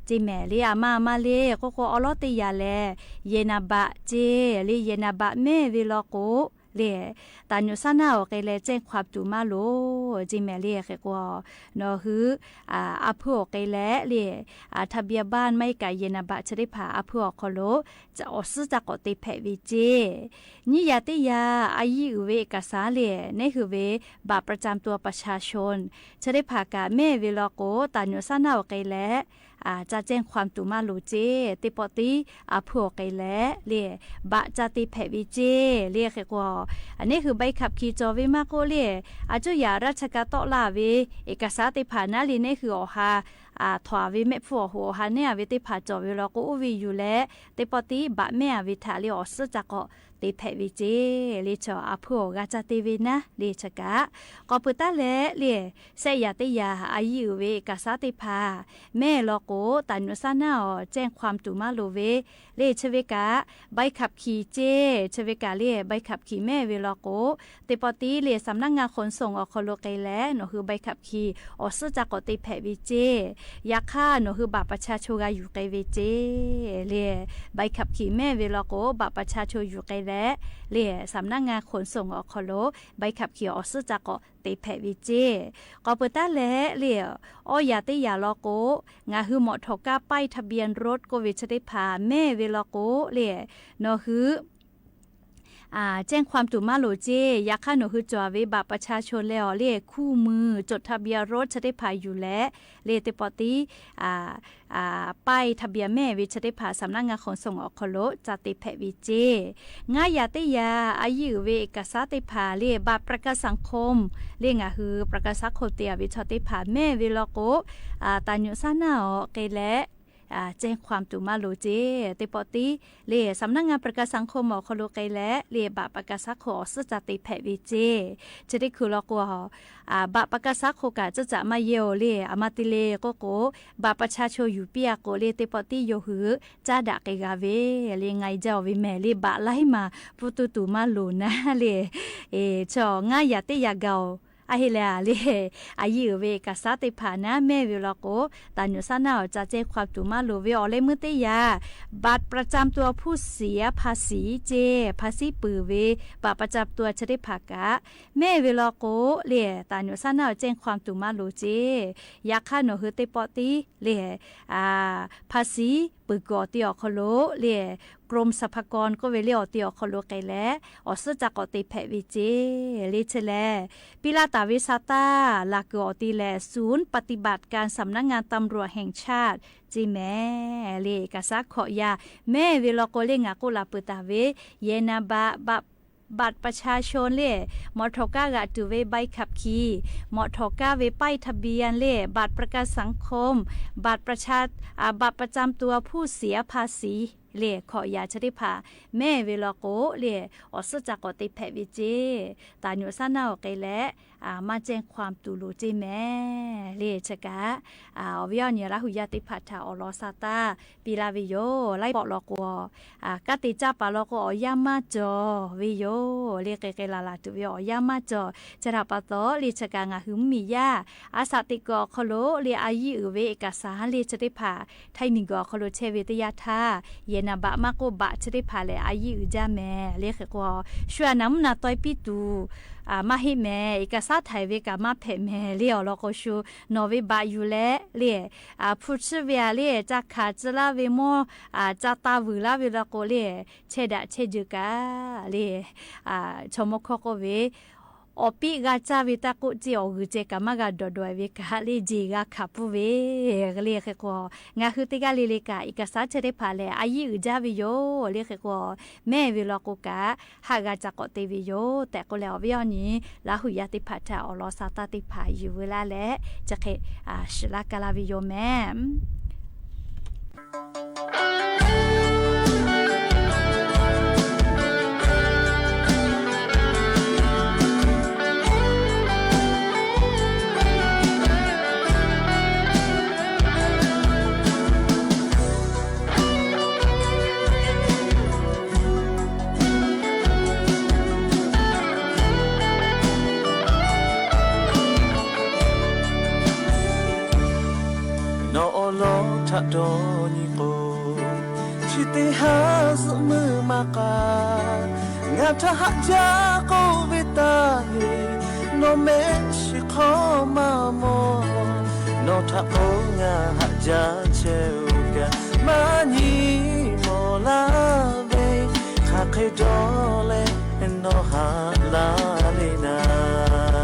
ceˇ mehˍ le. A ma a ma le k'oˆ k'o, awˬ lawn teˇ yanˇ lehˬ yehˬ นามบัตร ceˇ le. Yehˬ นามบัตร mehˇ ve law k'o le, taˍ nyuꞈ saˉ naˆ awˬ k'ai leh แจ้งความ tuˬ maˇ loˍ ceˇ mehˍ le. Hk'e k'o, nawˬ hui a hpuiˇ awˬ k'ai leh le, ทะเบียนบ้าน maˇ heˆ kaꞈ yehˬ นามบัตร chi teˇ hpaˍ a hpuiˇ awˬ hk'aw lo awˬ suhˉ ca k'awꞈ te hpehꞈ ve ceˇ. Nyiˇ yaꞈ teˇ yaꞈ a yiˇ uiˍ ve เอกสาร le neˇ hui ve บัตรประจำตัวประชาชน chi teˇ hpaˍ kaꞈ mehˇ ve law k'o, taˍ nyuꞈ saˉ naˆ awˬ k'ai leh ca แจ้งความ tuˬ maˇ loˍ ceˇ. Teˇ pawˆ tiˉ a hpuiˇ awˬ k'ai leh le บัตร ca te hpehꞈ ve ceˇ le. Hk'e k'o, neˇ hui ใบขับขี่ cawˬ ve maˇ k'oˆ le, a cuˇ yaꞈ ราชการ tawˆ laˇ ve เอกสาร teˇ hpaˍ naˉ le neˇ hui awˬ ha htaꞈ ve mehˆ hpfuhˇ awˬ hoꞈ awˬ ha neˉ a ve teˇ hpaˍ cawˬ ve law k'o, oˇ ve yuˬ leh teˇ pawˆ tiˉ บัตร mehˇ a ve htaꞈ le awˬ suhˉ ca k'awꞈ te hpehꞈ ve ceˇ le. Chaw a hpuiˇ awˬ g'a ca te ve naˉ le chi kaꞈ, k'awꞈ peuˬ taˉ leh le, shehˆ yaꞈ teˇ yaꞈ a yiˇ uiˍ ve เอกสาร teˇ hpaˍ mehˇ law k'o, taˍ nyuꞈ saˉ naˆ awˬ แจ้งความ tuˬ maˇ loˍ ve le chi ve kaꞈ ใบขับขี่ ceˇ. Chi ve kaꞈ le ใบขับขี่ mehˇ ve law k'o, teˇ pawˆ tiˉ le สำนักงานขนส่ง awˬ hk'aw lo k'ai leh nawˬ hui ใบขับขี่ awˬ suhˉ ca k'awꞈ te hpehꞈ ve ceˇ. Yaꞈ hk'aˇ nawˬ hui บัตรประชาชน g'a yuˬ k'ai ve ceˇ le. ใบขับขี่ mehˇ ve law k'o, บัตรประชาชน yuˬ k'ai leh le สำนักงานขนส่ง awˬ hk'aw lo ใบขับขี่ awˬ suhˉ ca k'awꞈ te hpehꞈ ve ceˇ. K'awꞈ peuˬ taˉ leh le, awˇ yaꞈ teˇ yaꞈ law k'o, ngaˬ hui มอเตอร์คาร์ ป้ายทะเบียนรถ k'oˆ ve chi teˇ hpaˍ mehˇ ve law k'o le, nawˬ hui แจ้งความ tuˬ maˇ loˍ ceˇ. Yaꞈ hk'aˇ nawˬ hui cawˬ ve บัตรประชาชน leh awˬ le คู่มือ จดทะเบียนรถ chi teˇ hpaˍ yuˬ leh le teˇ pawˆ tiˉ ป้ายทะเบียน mehˇ ve chi teˇ hpaˍ สำนักงานขนส่ง awˬ hk'aw lo ca te hpehꞈ ve ceˇ. Ngaˇ yaꞈ teˇ yaꞈ a yiˇ uiˍ ve เอกสาร teˇ hpaˍ le บัตรประกันสังคม le ngaˬ hui ประกันสังคม te a ve chaw teˇ hpaˍ mehˇ ve law k'o, taˍ nyuꞈ saˉ naˆ awˬ k'ai leh แจ้งความ tuˬ maˇ loˍ ceˇ. Teˇ pawˆ tiˉ le สำนักงานประกันสังคม awˬ hk'aw lo k'ai leh le บัตรประกันสังคม awˬ suhˉ ca te hpehꞈ ve ceˇ. Chi teˇ hkui law k'o, บัตรประกันสังคม kaꞈ caˇ caꞈ maˇ yehˇ oˬ le. A ma te le k'oˆ k'o, บัตรประชาชน yuˬ piˇ a k'o le teˇ pawˆ tiˉ yawˇ hui caˇ daꞈ k'ai g'a ve le. Ngaˬ e jaˇ oˬ ve mehˍ le บัตร laiˉ maˬ pfuhˇ tuˇ tuˬ maˇ loˍ naˉ le. Chaw ngaˇ yaꞈ teˇ yaꞈ gaˬ oˬ. A heˆ leh a le, a yiˇ uiˍ ve เอกสาร teˇ hpaˍ naˉ mehˇ ve law k'o, taˍ nyuꞈ saˉ naˆ awˬ ca แจ้งความ tuˬ maˇ loˍ ve awˬ leh meuˇ teˇ yaꞈ บัตรประจำตัวผู้เสียภาษี ceˇ. ภาษี peuˬ ve บัตรประจำตัว chi teˇ hpaˍ kaꞈ mehˇ ve law k'o le, taˍ nyuꞈ saˉ naˆ awˬ แจ้งความ tuˬ maˇ loˍ ceˇ. Yaꞈ hk'aˇ nawˬ hui teˇ pawˆ tiˉ le, ภาษี peuˬ kuiˬ awˬ te awˬ hk'aw lo le กรมสรรพากร k'oˆ ve le awˬ te awˬ hk'aw lo k'ai leh awˬ suhˉ ca k'awꞈ te hpehꞈ ve ceˇ. Le chi lehˬ, piˇ laˇ taˍ ve sa taˇ laˬ kuiˬ awˬ te lehˬ ศูนย์ปฏิบัติการสำนักงานตำรวจแห่งชาติ ceˇ mehˍ le. เอกสาร hkawꞈ yaꞈ mehˇ ve law k'o le ngaˬ k'oˆ laˬ peuˬ taˍ ve, yehˬ นามบัตร บัตรประชาชน le, มอเตอร์คาร์ g'aꞈ tuˬ ve ใบขับขี่, มอเตอร์คาร์ ve ป้ายทะเบียน le, บัตรประกันสังคม, บัตรประชา บัตรประจำตัวผู้เสียภาษี le hkawꞈ yaꞈ chi teˇ hpaˍ mehˇ ve law k'o le, awˬ suhˉ ca k'awꞈ te hpehꞈ ve ceˇ. Taˍ nyuꞈ saˉ naˆ awˬ k'ai leh maˇ แจ้งความ tuˬ loˍ ceˇ mehˍ le. Chi kaꞈ awˬ viˉ awˬ nyi Laˇ hu yaˇ teˇ hpaˍ htaꞈ awˬ lawn sa taˇ piˇ laˇ ve yoˬ. Laiˉ pawˆ law k'o, kanˉ te caˇ paˍ law k'o awˬ yanˇ maˇ cawˬ ve yoˬ. Le k'ai k'ai laˬ laˬ tuˬ ve awˬ yanˇ maˇ cawˬ. Chi htaꞈ pa taw le chi kaꞈ ngaˬ hui mvuhˇmiˬ yaˇ a shaꞈ teꞈ kuiˬ awˬ hk'aw lo le a yiˇ uiˍ ve เอกสาร le chi teˇ hpaˍ Htaiˇ miˬguiˬ awˬ hk'aw lo chehˇ ve teˇ yanˇ htaˇ, yehˬ นามบัตร maˇ k'oˆ บัตร chi teˇ hpaˍ lehˬ a yiˇ uiˍ jaˇ mehˍ le. Hk'e k'o, shu a naˍ mvuhˇ naˍ taweh piˇ tuˬ maˇ heˆ mehˍ. Iˉ kaˆ saˉ htaiˍ ve kaꞈ maˇ hpehꞈ mehˍ le awˬ lawn k'o shu, nawˬ ve baꞈ yuˬ leh le, hpu tsuhˇ ve a le, ca hkanˍ tcuh laˇ ve mawˇ, ca taˇ vuiˬ laˇ ve law k'o le, chehˇ daꞈ chehˇ jeuˬ kaꞈ le, chaw mawˇ hkawˇ k'oˆ ve, awˬ piˇ g'a caˇ ve taˇ k'oˆ, ceˇ awˬ g'uiˬ ceh kaꞈ maˇ g'a dawˬ dawˬ ve kaꞈ le, jeˬ g'a hkanˍ pfuhˇ ve le. Hk'e k'o, ngaˬ hui teˇ g'aˇ le le kaꞈ iˉ kaˆ saˉ chehˇ teˇ hpaˍ lehˬ a yiˇ uiˍ jaˇ ve yoˬ le. Hk'e k'o, mehˇ ve law k'o kaꞈ haꞈ g'a ca k'awꞈ te ve yoˬ tehꞈ k'oˆ leh, awˬ viˉ awˬ nyi Laˇ huˍ yaˇ teˇ hpaˍ htaꞈ awˬ lawn sa taˇ teˇ hpaˍ yuˬ veu laˇ leh, chi hk'e shiˍ laˇ kaˇ laˇ ve yoˬ mehˍ. Nawˬ awˬ lawn htaꞈ dawˇ nyi k'o, chi teˇ haˉ zuhꞈ meuˇ maˇ k'a. Ngaˬ htaꞈ haꞈ jaˇ k'oˆ ve taˇ heˆ, nawˬ mehˆ shiˍ hk'awˇ maˇ mawˬ. Nawˬ htaꞈ k'o ngaˬ haꞈ jaˇ chehˇ-oˬ kaꞈ, maˇ nyi mawˬ laˇ ve, hk'aˬ hk'e dawˇ leh nawˬ haꞈ laˇ le naˍ.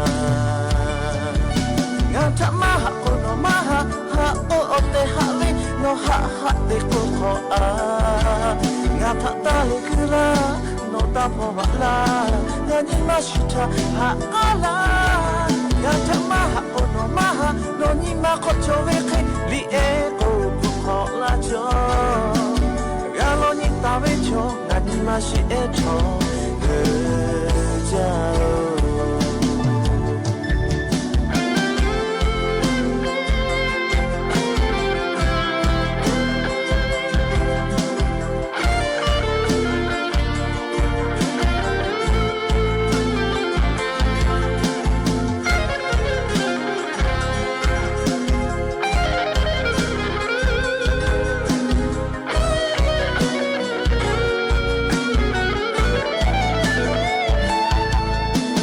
Ngaˬ htaꞈ maˇ haꞈ k'o nawˬ maˇ haꞈ, haꞈ k'o awˬ tehˬ haꞈ ve, nawˬ haꞈ haꞈ te k'o hk'awꞈ a. Ngaˬ htaꞈ taˇ le kuiˬ laˇ, nawˬ taˇ hpaw vaꞈ laˇ, ngaˬ nyi ma shiˍ htaꞈ haꞈ k'aˉ laˇ. Ngaˬ htaꞈ maˇ haꞈ k'o nawˬ maˇ haꞈ, nawˬ nyi ma hk'awꞈ cawˬ ve hk'e, liꞈ ehˉ k'oˍ pui hk'awꞈ laˇ cawˬ. G'a law nyi taˍ ve chaw, ngaˬ nyi ma shiˍ ehˉ htawˇ geuꞈ jaˇ-oˬ.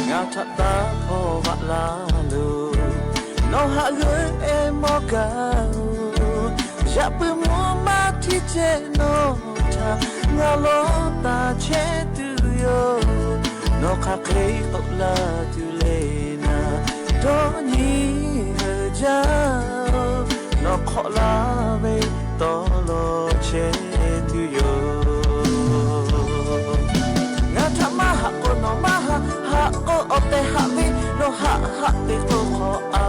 Ngaˬ htaꞈ taˇ hpaw vaꞈ laˇ loˬ, nawˬ haꞈ g'euˆ ehˉ mawˇ gaˬ-oˬ. Yaꞈ puiˉ mvuhˇ maˇ htiˇ ceh nawˬ htaꞈ ngaˬ lawˇ taˍ chehˇ tuˬ yoˬ. Nawˬ hk'aˬ hk'e k'oˆ laˇ tuˬ le naˍ, dawˇ nyi geuꞈ jaˇ-oˬ. Nawˬ hk'awꞈ laˇ ve tawˇ lawˬ chehˇ tuˬ yoˬ. Ngaˬ htaꞈ maˇ haꞈ k'o nawˬ maˇ haꞈ, haꞈ k'o awˬ tehˬ haꞈ ve, nawˬ haꞈ haꞈ te k'o hk'awꞈ a.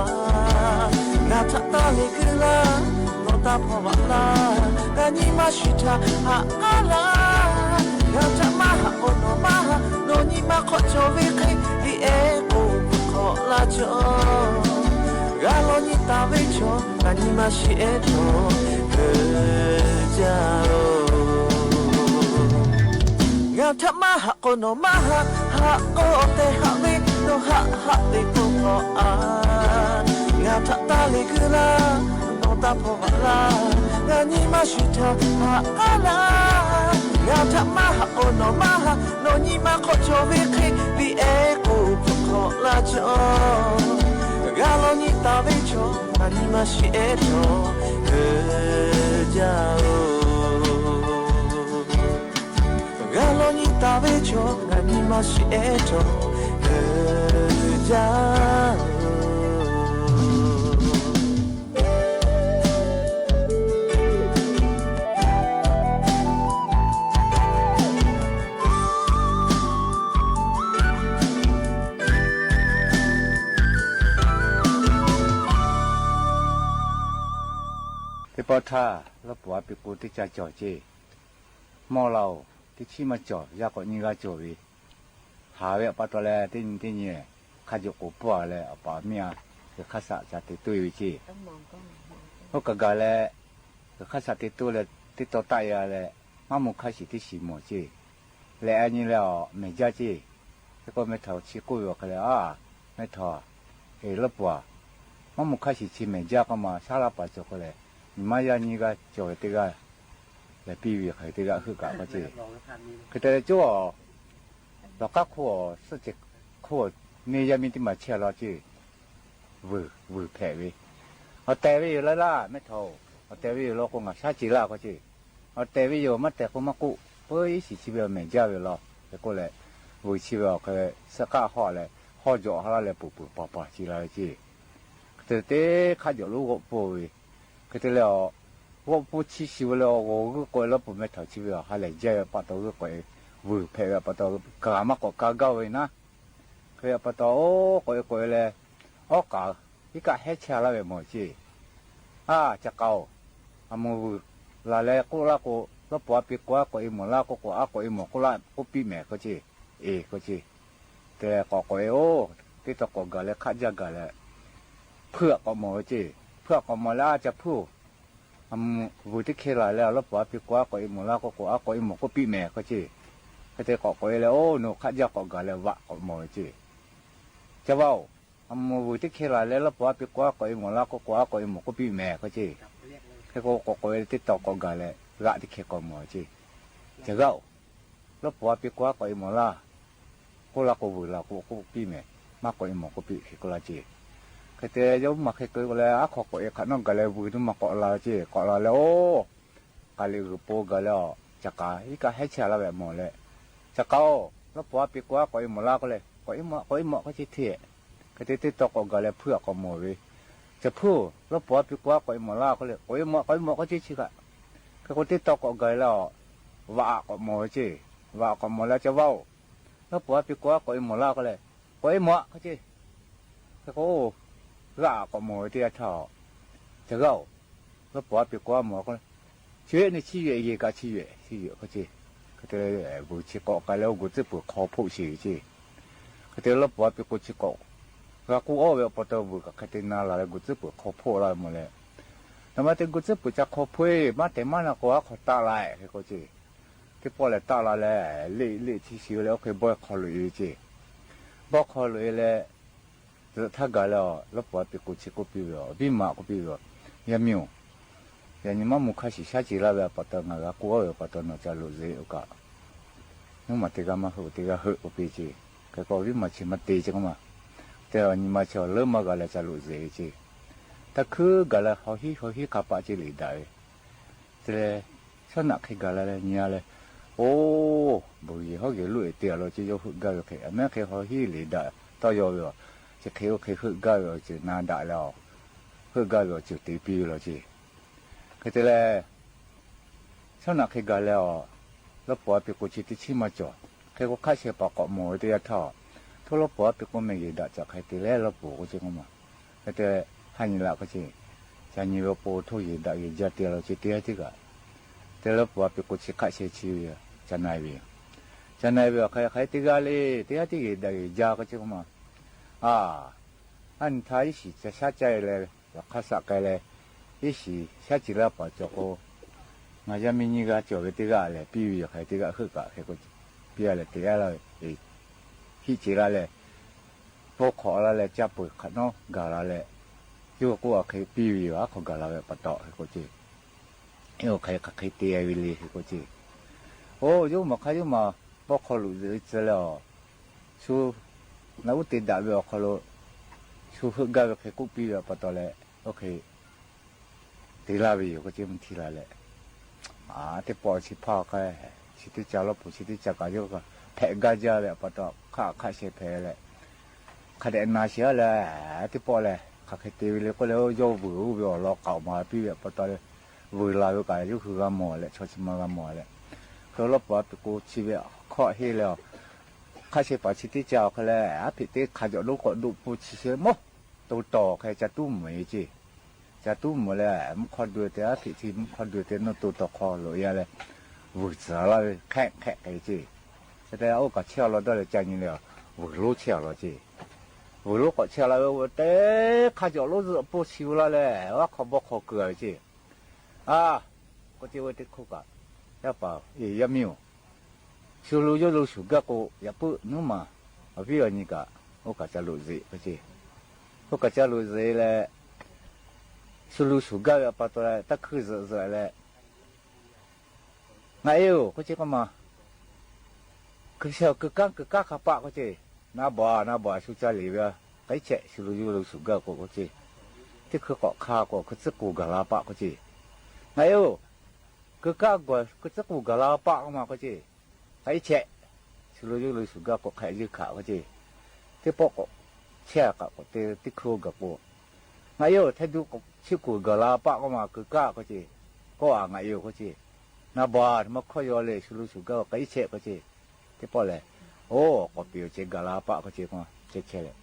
Ngaˬ htaꞈ taˇ le kuiˬ laˇ, nawˬ taˇ hpaw vaꞈ laˇ, ngaˬ nyi ma shiˍ htaꞈ haꞈ k'aˉ laˇ. Ngaˬ htaꞈ maˇ haꞈ k'o nawˬ maˇ haꞈ, nawˬ nyi ma hk'awꞈ cawˬ ve hk'e, liꞈ ehˉ k'oˍ pui hk'awꞈ laˇ cawˬ. G'a law nyi taˍ ve chaw, ngaˬ nyi ma shiˍ ehˉ htawˇ geuꞈ jaˇ-oˬ. Ngaˬ htaꞈ maˇ haꞈ k'o nawˬ maˇ haꞈ, haꞈ k'o awˬ tehˬ haꞈ ve, nawˬ haꞈ haꞈ te k'o hk'awꞈ a. Ngaˬ htaꞈ taˇ le kuiˬ laˇ, nawˬ taˇ hpaw vaꞈ laˇ, ngaˬ nyi ma shiˍ htaꞈ haꞈ k'aˉ laˇ. Ngaˬ htaꞈ maˇ haꞈ k'o nawˬ maˇ haꞈ, nawˬ nyi ma hk'awꞈ cawˬ ve hk'e, liꞈ ehˉ k'oˍ pui hk'awꞈ laˇ cawˬ. G'a law nyi taˍ ve chaw, ngaˬ nyi ma shiˍ ehˉ htawˇ geuꞈ jaˇ-oˬ. G'a law nyi taˍ ve chaw, ngaˬ nyi ma shiˍ ehˉ htawˇ geuꞈ jaˇ-oˬ. Teˇ pawˆ htaˇ, lawˇ pawˍ a piˇ k'o teˇ ca cawˬ ceˇ. Mawˇ laˇ-oˬ, teˇ chiˉ maˇ cawˬ, yaˇ k'awꞈ nyiˇ g'aˇ cawˬ ve. Haˍ ve awˬ pa taw leh teˇ nyi teˇ nyi hk'a joꞈ k'oˍ pawˇ-a leh, awˬ pa awˬ miˇ-a g'uiˬ hk'aˇ shaꞈ ca te toˆ-e ve ceˇ. Oˇ kaꞈ gaˬ leh, g'uiˬ hk'aˇ shaꞈ te toˆ leh teˇ taw taˆ-e-a leh, maˇ moˬ hk'aˇ shiˍ teˇ shiˍ mawˬ ceˇ. Leh a nyi leh awˬ mehˬ jaˇ ceˇ. Hk'e k'o meh htaꞈ chi k'oˆ ve awˬ hk'e leh, a, meh htaꞈ, eˬ lawˇ pawˍ-a, maˇ moˬ hk'aˇ shiˍ chi mehˬ jaˇ k'oˆ ma, shaˉ laˇ paˍ cawˬ k'o lehˬ, nyi ma yaˇ nyiˇ g'aˇ cawˬ ve teˇ g'aˇ lehˬ, piˇ ve hk'aˬ hk'e teˇ g'aˇ heuˆ kaꞈ k'oˆ ceˇ. Hk'e te leh cawˇ lawˬ k'aˉ hk'oˆ awˬ suhˆ ceh hk'oˆ neˇ yaˇ miˇ teˇ maˬ chehˇ la ceˇ. Vuiˬ, vuiˬ hpehꞈ ve, awˬ tehˬ ve yoˬ laˇ laˇ mehˆ htaꞈ-oˬ, awˬ tehˬ ve yoˬ law k'o ngaˬ shaˉ ce laˇ k'oˆ ceˇ. Awˬ tehˬ ve yoˬ maˇ tehˬ k'o maˇ k'oˆ, peuˬ iˉ shiˍ chi ve awˬ mehˍ jaˇ ve law hk'e k'oˆ leh, vuiˬ chi ve awˬ hk'e suhˆ k'aˆ hawˆ leh hawˇ jawꞈ ha laˇ leh puˬ puˬ paˍ paˍ ce la ve ceˇ. Hk'e te teˇ hk'aˆ jawˬ lonˉ g'awˆ pfuhˇ ve, hk'e te leh, g'awˆ pfuhˇ chi shiˍ ve leh awˬ g'awˬ g'euˆ k'oꞈ-e laˇ puˬ mehˆ htaꞈ chi ve awˬ ha lehˬ jaˇ ve pa taw g'euˆ k'oꞈ-e, vuiˬ hpehꞈ ve pa taw, kaꞈ maˇ k'awꞈ ka gaˇ ve naˉ. Hk'e ve pa taw oˇ k'oꞈ-e k'oꞈ-e leh, awˉ k'aˍ iˉ kaˆ hehˉ chehˇ laˇ ve mawˬ ceˇ. A, ca k'a-oˬ, a mawˬ vuiˬ laˬ leh k'oˆ laˇ k'o, lawˇ puˍ a pi k'o a k'oꞈ-e mawˬ laˇ k'o, k'oꞈ a k'oꞈ-e mawˬ k'oˆ laˇ k'oˆ piˇ mehˍ k'oˆ ceˇ. E k'oˆ ceˇ. Te k'awꞈ k'oꞈ-e oˬ, teˇ taw k'awꞈ gaˬ leh hk'aˆ jaˇ gaˬ leh, hpuiˇ aꞈ k'awꞈ mawˬ ve ceˇ. Hpuiˇ aꞈ k'awꞈ mawˬ leh, a ca hpuiˇ-oˬ, a mawˬ vuiˬ teˇ hkeh laˬ leh lawˇ puˍ a pi k'o a k'oꞈ-e mawˬ laˇ k'o, k'oꞈ a k'oꞈ-e mawˬ k'oˆ piˇ mehˍ k'oˆ ceˇ. Hk'e te k'awꞈ k'oꞈ-e leh oˇ nawˬ hk'aˆ jaˇ k'awꞈ gaˬ leh vaꞈ k'awꞈ mawˬ ve ceˇ. Ca vaˇ-oˬ, a mawˬ vuiˬ teˇ hkeh laˬ leh lawˇ puˍ a pi k'o a k'oꞈ-e mawˬ laˇ k'o, k'oꞈ a k'oꞈ-e mawˬ k'oˆ piˇ mehˍ k'oˆ ceˇ. Hk'e k'o k'awꞈ k'oꞈ-e leh teˇ taw k'awꞈ gaˬ leh g'aꞈ teˇ hkeh k'awꞈ mawˬ ve ceˇ. Ca g'aˇ-oˬ, lawˇ puˍ a pi k'o a k'oꞈ-e mawˬ laˇ k'oˆ laˇ k'o, vuiˬ laˬ k'o k'oˆ piˇ mehˍ, maˇ k'oꞈ-e mawˬ k'oˆ piˇ hk'e k'oˆ laˇ ceˇ. Hk'e te yaˇ uˉ maˬ hk'e k'oꞈ-e k'o leh, aˉ hk'aw k'oꞈ-e hk'aꞈ nawˉ gaˬ leh vuiˬ teˇ maˬ k'awꞈ la ve ceˇ. K'awꞈ la leh oˇ k'aˍ liꞈ g'uiˬ po gaˬ leh a, ca k'a iˉ kaˆ hehˉ chehˇ laˇ ve mawˬ leh, ca k'a-oˬ, lawˇ puˍ a pi k'o a k'oꞈ-e mawˬ laˇ k'oˆ leh, k'oꞈ-e mawˬ, k'oꞈ-e mawˬ k'oˆ ceˇ hteˇ. Hk'e te teˇ taw k'awꞈ gaˬ leh hpuiˇ aꞈ k'awꞈ mawˬ ve, ca hpuiˇ-oˬ, lawˇ puˍ a pi k'o a k'oꞈ-e mawˬ laˇ k'oˆ leh, k'oꞈ-e mawˬ, k'oꞈ-e mawˬ k'oˆ ceˇ chi kaꞈ. Hk'e k'o teˇ taw k'awꞈ gaˬ leh a, vaꞈ aꞈ k'awꞈ mawˬ ve ceˇ. Vaꞈ aꞈ k'awꞈ mawˬ leh, ca vaˇ-oˬ, lawˇ puˍ a pi k'o a k'oꞈ-e mawˬ laˇ k'oˆ leh, k'oꞈ-e mawˬ k'oˆ ceˇ. Hk'e k'o, g'aꞈ aꞈ k'awꞈ mawˬ ve teˇ yanˇ htaˇ, ca g'aˇ-oˬ, lawˇ puˍ a pi k'o a mawˬ k'oˆ leh, chi ve neˇ chi yehˬ yeˬ kaꞈ chi yehˬ chi yehˬ k'oˆ ceˇ. Hk'e te vuiˬ chi k'awꞈ k'ai leh oˇ gu tcuhˉ puiˍ hk'aw hpoˆ sheˍ ve ceˇ. Hk'e te lawˇ puˍ a pi k'o chi k'awꞈ g'a k'oˆ awˇ ve awˬ pa taw vuiˬ kaꞈ hk'e te na laˬ leh gu tcuhˉ puiˍ hk'aw hpoˆ laˇ ve mawˬ leh, naˍ ma te gu tcuhˉ puiˍ ca hk'aw hpoˆ-e maˇ tehˬ maˇ na k'o a hk'aw taˆ la-e hk'e k'oˆ ceˇ. Teˇ pawˆ lehˬ taˆ la leh, leˆ leˆ chi shiˍ ve leh oˇ hk'e bawehˇ hk'aw loꞈ-e ve ceˇ. Bawehˇ hk'aw loꞈ-e leh, tzuhꞈ htaˇ gaˬ leh a, lawˇ puˍ a pi k'o chi k'oˆ piˇ ve a, viˉ ma k'oˆ piˇ ve a, yaˇ miˇ-oˬ, yaꞈ nyi maˇ mvuh hk'a shiˍ shaˉ ce laˇ ve a pa taw ngaˬ g'a k'oˆ ve a pa taw nawˬ ca loꞈ zeꞈ-oˬ kaꞈ, nuˉ maˬ teˇ g'aˇ maˇ heuˆ, teˇ g'aˇ heuˆ k'oˆ piˇ ceˇ. Hk'e k'o viˉ ma chi maˇ te ceˇ k'oˆ ma. Te a nyi ma chi awˬ leuˉ maˇ g'a leh ca loꞈ zeꞈ ve ceˇ. Htaˇ hkuiˉ gaˬ leh haw hiˉ haw hiˉ hk'a paˆ ceˇ liꞈ daꞈ ve. Te leh, shaˉ naꞈ hk'e gaˬ la leh nyi-a leh, oˇ, bvuhˬ yeˬ hawˉ geh loˆ-e te a law ceˇ, yawˇ heuˆ gaˇ ve hk'e, a mehˉ hk'e haw hiˉ liꞈ daꞈ tawˇ yaw ve a, chi hk'e oˇ hk'e heuˆ gaˇ ve awˬ ceuˬ na daꞈ leh a, heuˆ gaˇ ve awˬ ceuˬ te piˇ ve law ceˇ. Hk'e te leh, shaˉ naꞈ hk'e gaˬ leh a, lawˇ puˍ a pi k'o chi teˇ chiˉ maˇ cawˬ. Hk'e k'o hk'aˆ sheh paˍ k'awꞈ mawˬ ve teˇ yanˇ htaˇ, htawˇ lawˇ puˍ a pi k'o mehˬ yeˬ daꞈ caꞈ hk'e te leh lawˇ puˍ k'oˆ ceˇ k'oˆ ma. Hk'e te, ha nyi laꞈ k'oˆ ceˇ, ca nyi ve k'o htawˇ yeˬ daꞈ yeˬ jaˇ te a law ceˇ teˇ yanˇ teˇ g'aˇ. Te lawˇ puˍ a pi k'o chi hk'aˆ sheh chi ve, ca na-e ve yoˬ. Ca na-e ve awˬ hk'e hk'e teˇ g'aˇ le, teˇ yanˇ teˇ yeˬ daꞈ yeˬ jaˇ k'oˆ ceˇ k'oˆ ma. A, a nyi htaˇ iˉ shiˍ ca shaˉ caˇ-e leh, yaꞈ hk'aˇ shaꞈ k'ai leh, iˉ shiˍ shaˉ ce laˇ paˍ cawˬ k'o, ngaˬ yaˇ miˇ nyiˇ g'aˇ cawˬ ve teˇ g'aˇ lehˬ piˇ ve yoˬ. Hk'e teˇ g'aˇ heuˆ kaꞈ hk'e k'o, piˇ-a leh te-a laˇ ve, hiˆ ce laˇ leh, pawˇ hk'awꞈ la leh caˇ peuˬ hk'aꞈ nawˉ gaˬ la leh, yawˇ k'oˆ a hk'e piˇ ve yoˬ. Aˉ hk'aw gaˬ la ve pa taw hk'e k'oˆ ceˇ. Oˇ hk'e hk'aˬ hk'e te-a ve le hk'e k'oˆ ceˇ. Oˇ yawˇ maˬ hk'aˇ yawˇ maˬ pawˇ hk'aw loꞈ zeꞈ ve tcuh leh a, shu naꞈ uˉ te daꞈ ve awˬ hk'aw lo shu heuˆ gaˇ ve hk'e k'oˆ piˇ ve pa taw leh, oˇ hk'e te laˇ ve yoˬ k'oˆ ceˇ mvuhˇ htiˇ la leh, a, teˇ pawˆ chi hpaˇ k'ai, chi teˇ ca lawˇ puˍ chi teˇ ca kaꞈ yawˇ hpehꞈ gaˇ jaˇ ve pa taw hk'aˆ hk'aˆ sheh hpehꞈ leh, hk'a dehꞈ na sheˍ-a leh, teˇ pawˆ lehˬ hk'aˬ hk'e te ve le k'oˆ leh, yawˇ vuiˬ oˇ ve awˬ lawn k'aoˍ maˍ piˇ ve pa taw leh, vuiˬ laˬ ve kaꞈ yawˇ hui g'a mawˬ leh chaw chi ma g'a mawˬ leh, hk'e lawˇ puˍ a pi k'o chi ve hkawˇ heˆ leh, hk'aˆ sheh paˍ chi teˇ ca awˬ hk'e leh, aˉ hpeꞈ teˇ hk'a jawꞈ lonˉ k'awꞈ doˆ pfuhˇ chi sheh mawˇ to tawˍ hk'e ca tuˉ meuˍ-e ceˇ. Ca tuˉ meuˍ leh mvuhˇ hk'awˇ dui te, aˉ hpeꞈ chi mvuhˇ hk'awˇ dui te nawˇ to tawˍ hk'aw loꞈ-e-a leh, vuiˬ tcuhˍ laˇ ve hk'ehˆ hk'ehˆ hk'e ceˇ. Hk'e te oˇ kaꞈ chehˇ-a law dawˇ leh ca nyi leh, vuiˬ lonˉ chehˇ-a law ceˇ. Vuiˬ lonˉ k'awꞈ chehˇ la ve teˇ hk'a jawꞈ lonˉ zuhꞈ pfuhˇ chi ve laˇ leh, aˉ hk'aw bawˇ hk'aw keu-a ve ceˇ. A, k'oˆ ceˇ ve teˇ hk'oˆ kaꞈ, yaˇ paˍ-oˬ, yaˇ miˇ-oˬ, shu lo yawˇ lo shuˍ gaˇ k'o, yaꞈ puiˉ nuˉ maˬ awˬ viˉ awˬ nyi kaꞈ oˇ kaꞈ ca loꞈ zeꞈ k'oˆ ceˇ. Oˇ kaꞈ ca loꞈ zeꞈ leh, shu lo shuˍ gaˇ ve pa taw leh taˇ hkuiˇ zuhꞈ zuhꞈ leh, ngaˬ e-oˬ k'oˆ ceˇ k'oˆ ma. Hkui sheh awˬ keu kanˉ keu kanˉ hk'a paˆ k'oˆ ceˇ. Na bawˬ, na bawˬ, shu ca liꞈ ve, k'ai chehˇ. Shu lo yuˇ lo shuˍ gaˇ k'o k'oˆ ce. Teˇ hkui k'awꞈ hk'a k'o, hkui tcuhˉ k'oˍ gaˬ la paˆ k'oˆ ce. Ngaˬ e-oˬ, hkui kaˇ gawˬ hkui tcuhˉ k'oˍ gaˬ la paˆ k'oˆ ma k'oˆ ce. K'ai chehˇ. Shu lo yuˇ lo shuˍ gaˇ k'o, hk'aˬ hk'e yeˇ hkaꞈ k'oˆ ce. Teˇ pawˆ k'awꞈ chehˇ kaꞈ k'o, teˇ hkui gaˬ k'o, ngaˬ e-oˬ, hteˇ duˆ chi k'oˍ gaˬ la paˆ k'oˆ ma, hkui kaˇ k'oˆ ce. Kawˆ a, ngaˬ e-oˬ k'oˆ ce. Na bawˬ, maˇ hkawˇ yaw le, shu lo shuˍ gaˇ k'ai chehˇ k'oˆ ce. Teˇ pawˆ lehˬ, oˬ, k'awꞈ peꞈ-oˬ ce, gaˬ la paˆ k'oˆ ce. K'o chehˇ chehˇ leh,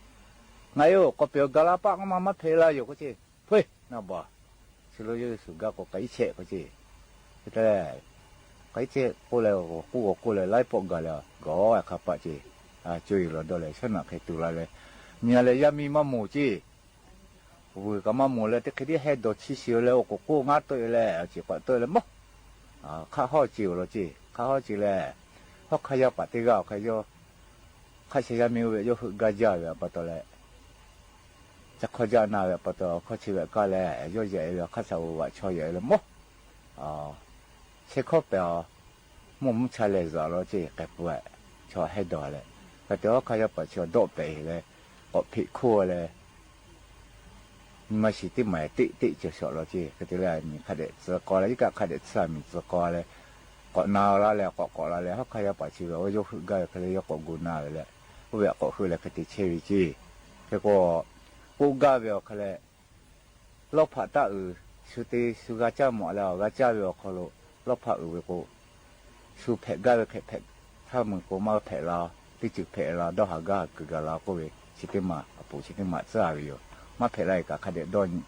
ngaˬ e-oˬ, k'awꞈ peꞈ-oˬ gaˬ la paˆ k'oˆ ma, maˇ hpehꞈ la yoˬ k'oˆ ce. Hpu, na bawˬ, shu lo yuˇ lo shuˍ gaˇ k'o, k'ai chehˇ k'oˆ ce. Hk'e te leh, k'ai chehˇ k'oˆ leh, g'awˬ k'oˆ g'awˬ k'oˆ leh, laiˉ pawˆ gaˬ leh, gawˬ a hk'a paˆ ce. Coˇ e law dawˇ leh, shaˉ naꞈ hk'e tuˬ la leh, nyi a leh yaˇ miˇ maˇ moˍ ce. Vuiˬ kaꞈ maˇ moˍ leh, teˇ hk'e tiˉ heh dawˬ chi shiˍ leh, oˬ k'oˍ k'oˆ ngaˉ tawˆ e leh, awˬ ceˬ k'awꞈ tawˆ e leh mawˇ, hk'aˆ hawˇ ce-oˬ law ce. Hk'aˆ hawˇ ce leh, hawˉ hk'aˇ yaˇ paˍ teˇ g'aˇ awˬ hk'a yawˇ hk'a sheh yaˇ miˇ oˇ ve yawˇ heuˆ gaˇ jaˇ ve pa taw leh, ca hk'awˇ jaˇ na ve pa taw, hkawˇ chi ve kaˇ leh, yawˇ yaꞈ e ve hk'aˇ shaˍ oˍ vaꞈ chaw yaꞈ e leh mawˇ, sheh hkawˇ pehˍ a, mawˇ mvuhˇ cha lehˬ zuhꞈ law ce, k'ai peuˬ-e. Chaw heh dawˬ leh, hk'a te hawˉ hk'aˇ yaˇ paˍ chi dawˆ pehˍ leh, k'awꞈ hpeꞈ hkoˇ leh, nyi ma shiˍ teˇ maˍ teˆ teˆ cawˬ shawˍ law ce. Hk'e te leh, miˬ hk'a dehꞈ tcuh k'aw leh, iˉ kaˆ hk'a dehꞈ tcuh a miˬ tcuh k'aw leh, k'awꞈ na laˇ leh, k'awꞈ k'awꞈ la leh, hawˉ hk'aˇ yaˇ paˍ chi ve awˬ yawˇ heuˆ gaˇ ve hk'e leh, yawˇ k'awꞈ gu na ve leh, oˇ ve aꞈ k'awꞈ hui leh hk'e te chehˇ ve ce. Hk'e k'o, k'oˆ gaˇ ve awˬ hk'e leh, lawˇ hpaꞈ taˇ uiˍ, shu te shu g'a caˇ mawꞈ leh, awˬ g'a caˇ ve awˬ hk'aw lo lawˇ hpaꞈ uiˍ ve k'o, shu hpehꞈ gaˇ ve hk'e hpehꞈ htaˇ meuˬ k'o, maˇ hpehꞈ la, teˇ ceuˬ hpehꞈ la, dawˇ haˍ gaˇ haˍ kuiˬ gaˬ la k'oˆ ve, chi teˇ maˬ awˬ pon chi teˇ maˬ tcuhˉ a ve yoˬ. Maˇ hpehꞈ la e kaꞈ hk'a dehꞈ dawˇ nyi,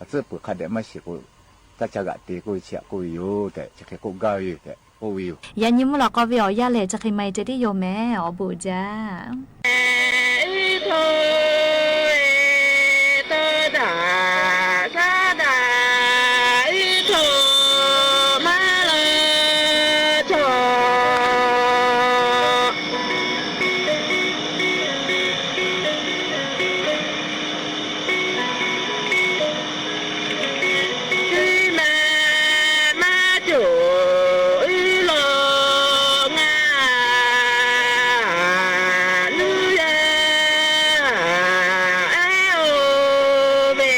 a tcuhˉ peuˬ hk'a dehꞈ maˇ shiˍ k'o, taˇ ca g'aꞈ te k'oˆ ve chi aꞈ k'oˆ ve yoˬ tehꞈ, chi hk'e k'oˆ gaˇ ve yoˬ tehꞈ k'oˆ ve yoˬ. Yaꞈ nyi mvuhˇ lawꞈ k'aw ve awˬ yanˇ lehˬ, chi hk'e ma e ceh tiˉ yoˬ mehˍ, awˬ bon uiˍ jaˇ. Iˉ htoꞈ, iˉ htoꞈ daꞈ shaˉ daꞈ, iˉ htoꞈ maˇ la chaw. Iˉ ma maˇ cawˬ, iˉ law ngaˇ nuˇ yaˇ ehˉ oˇ ve.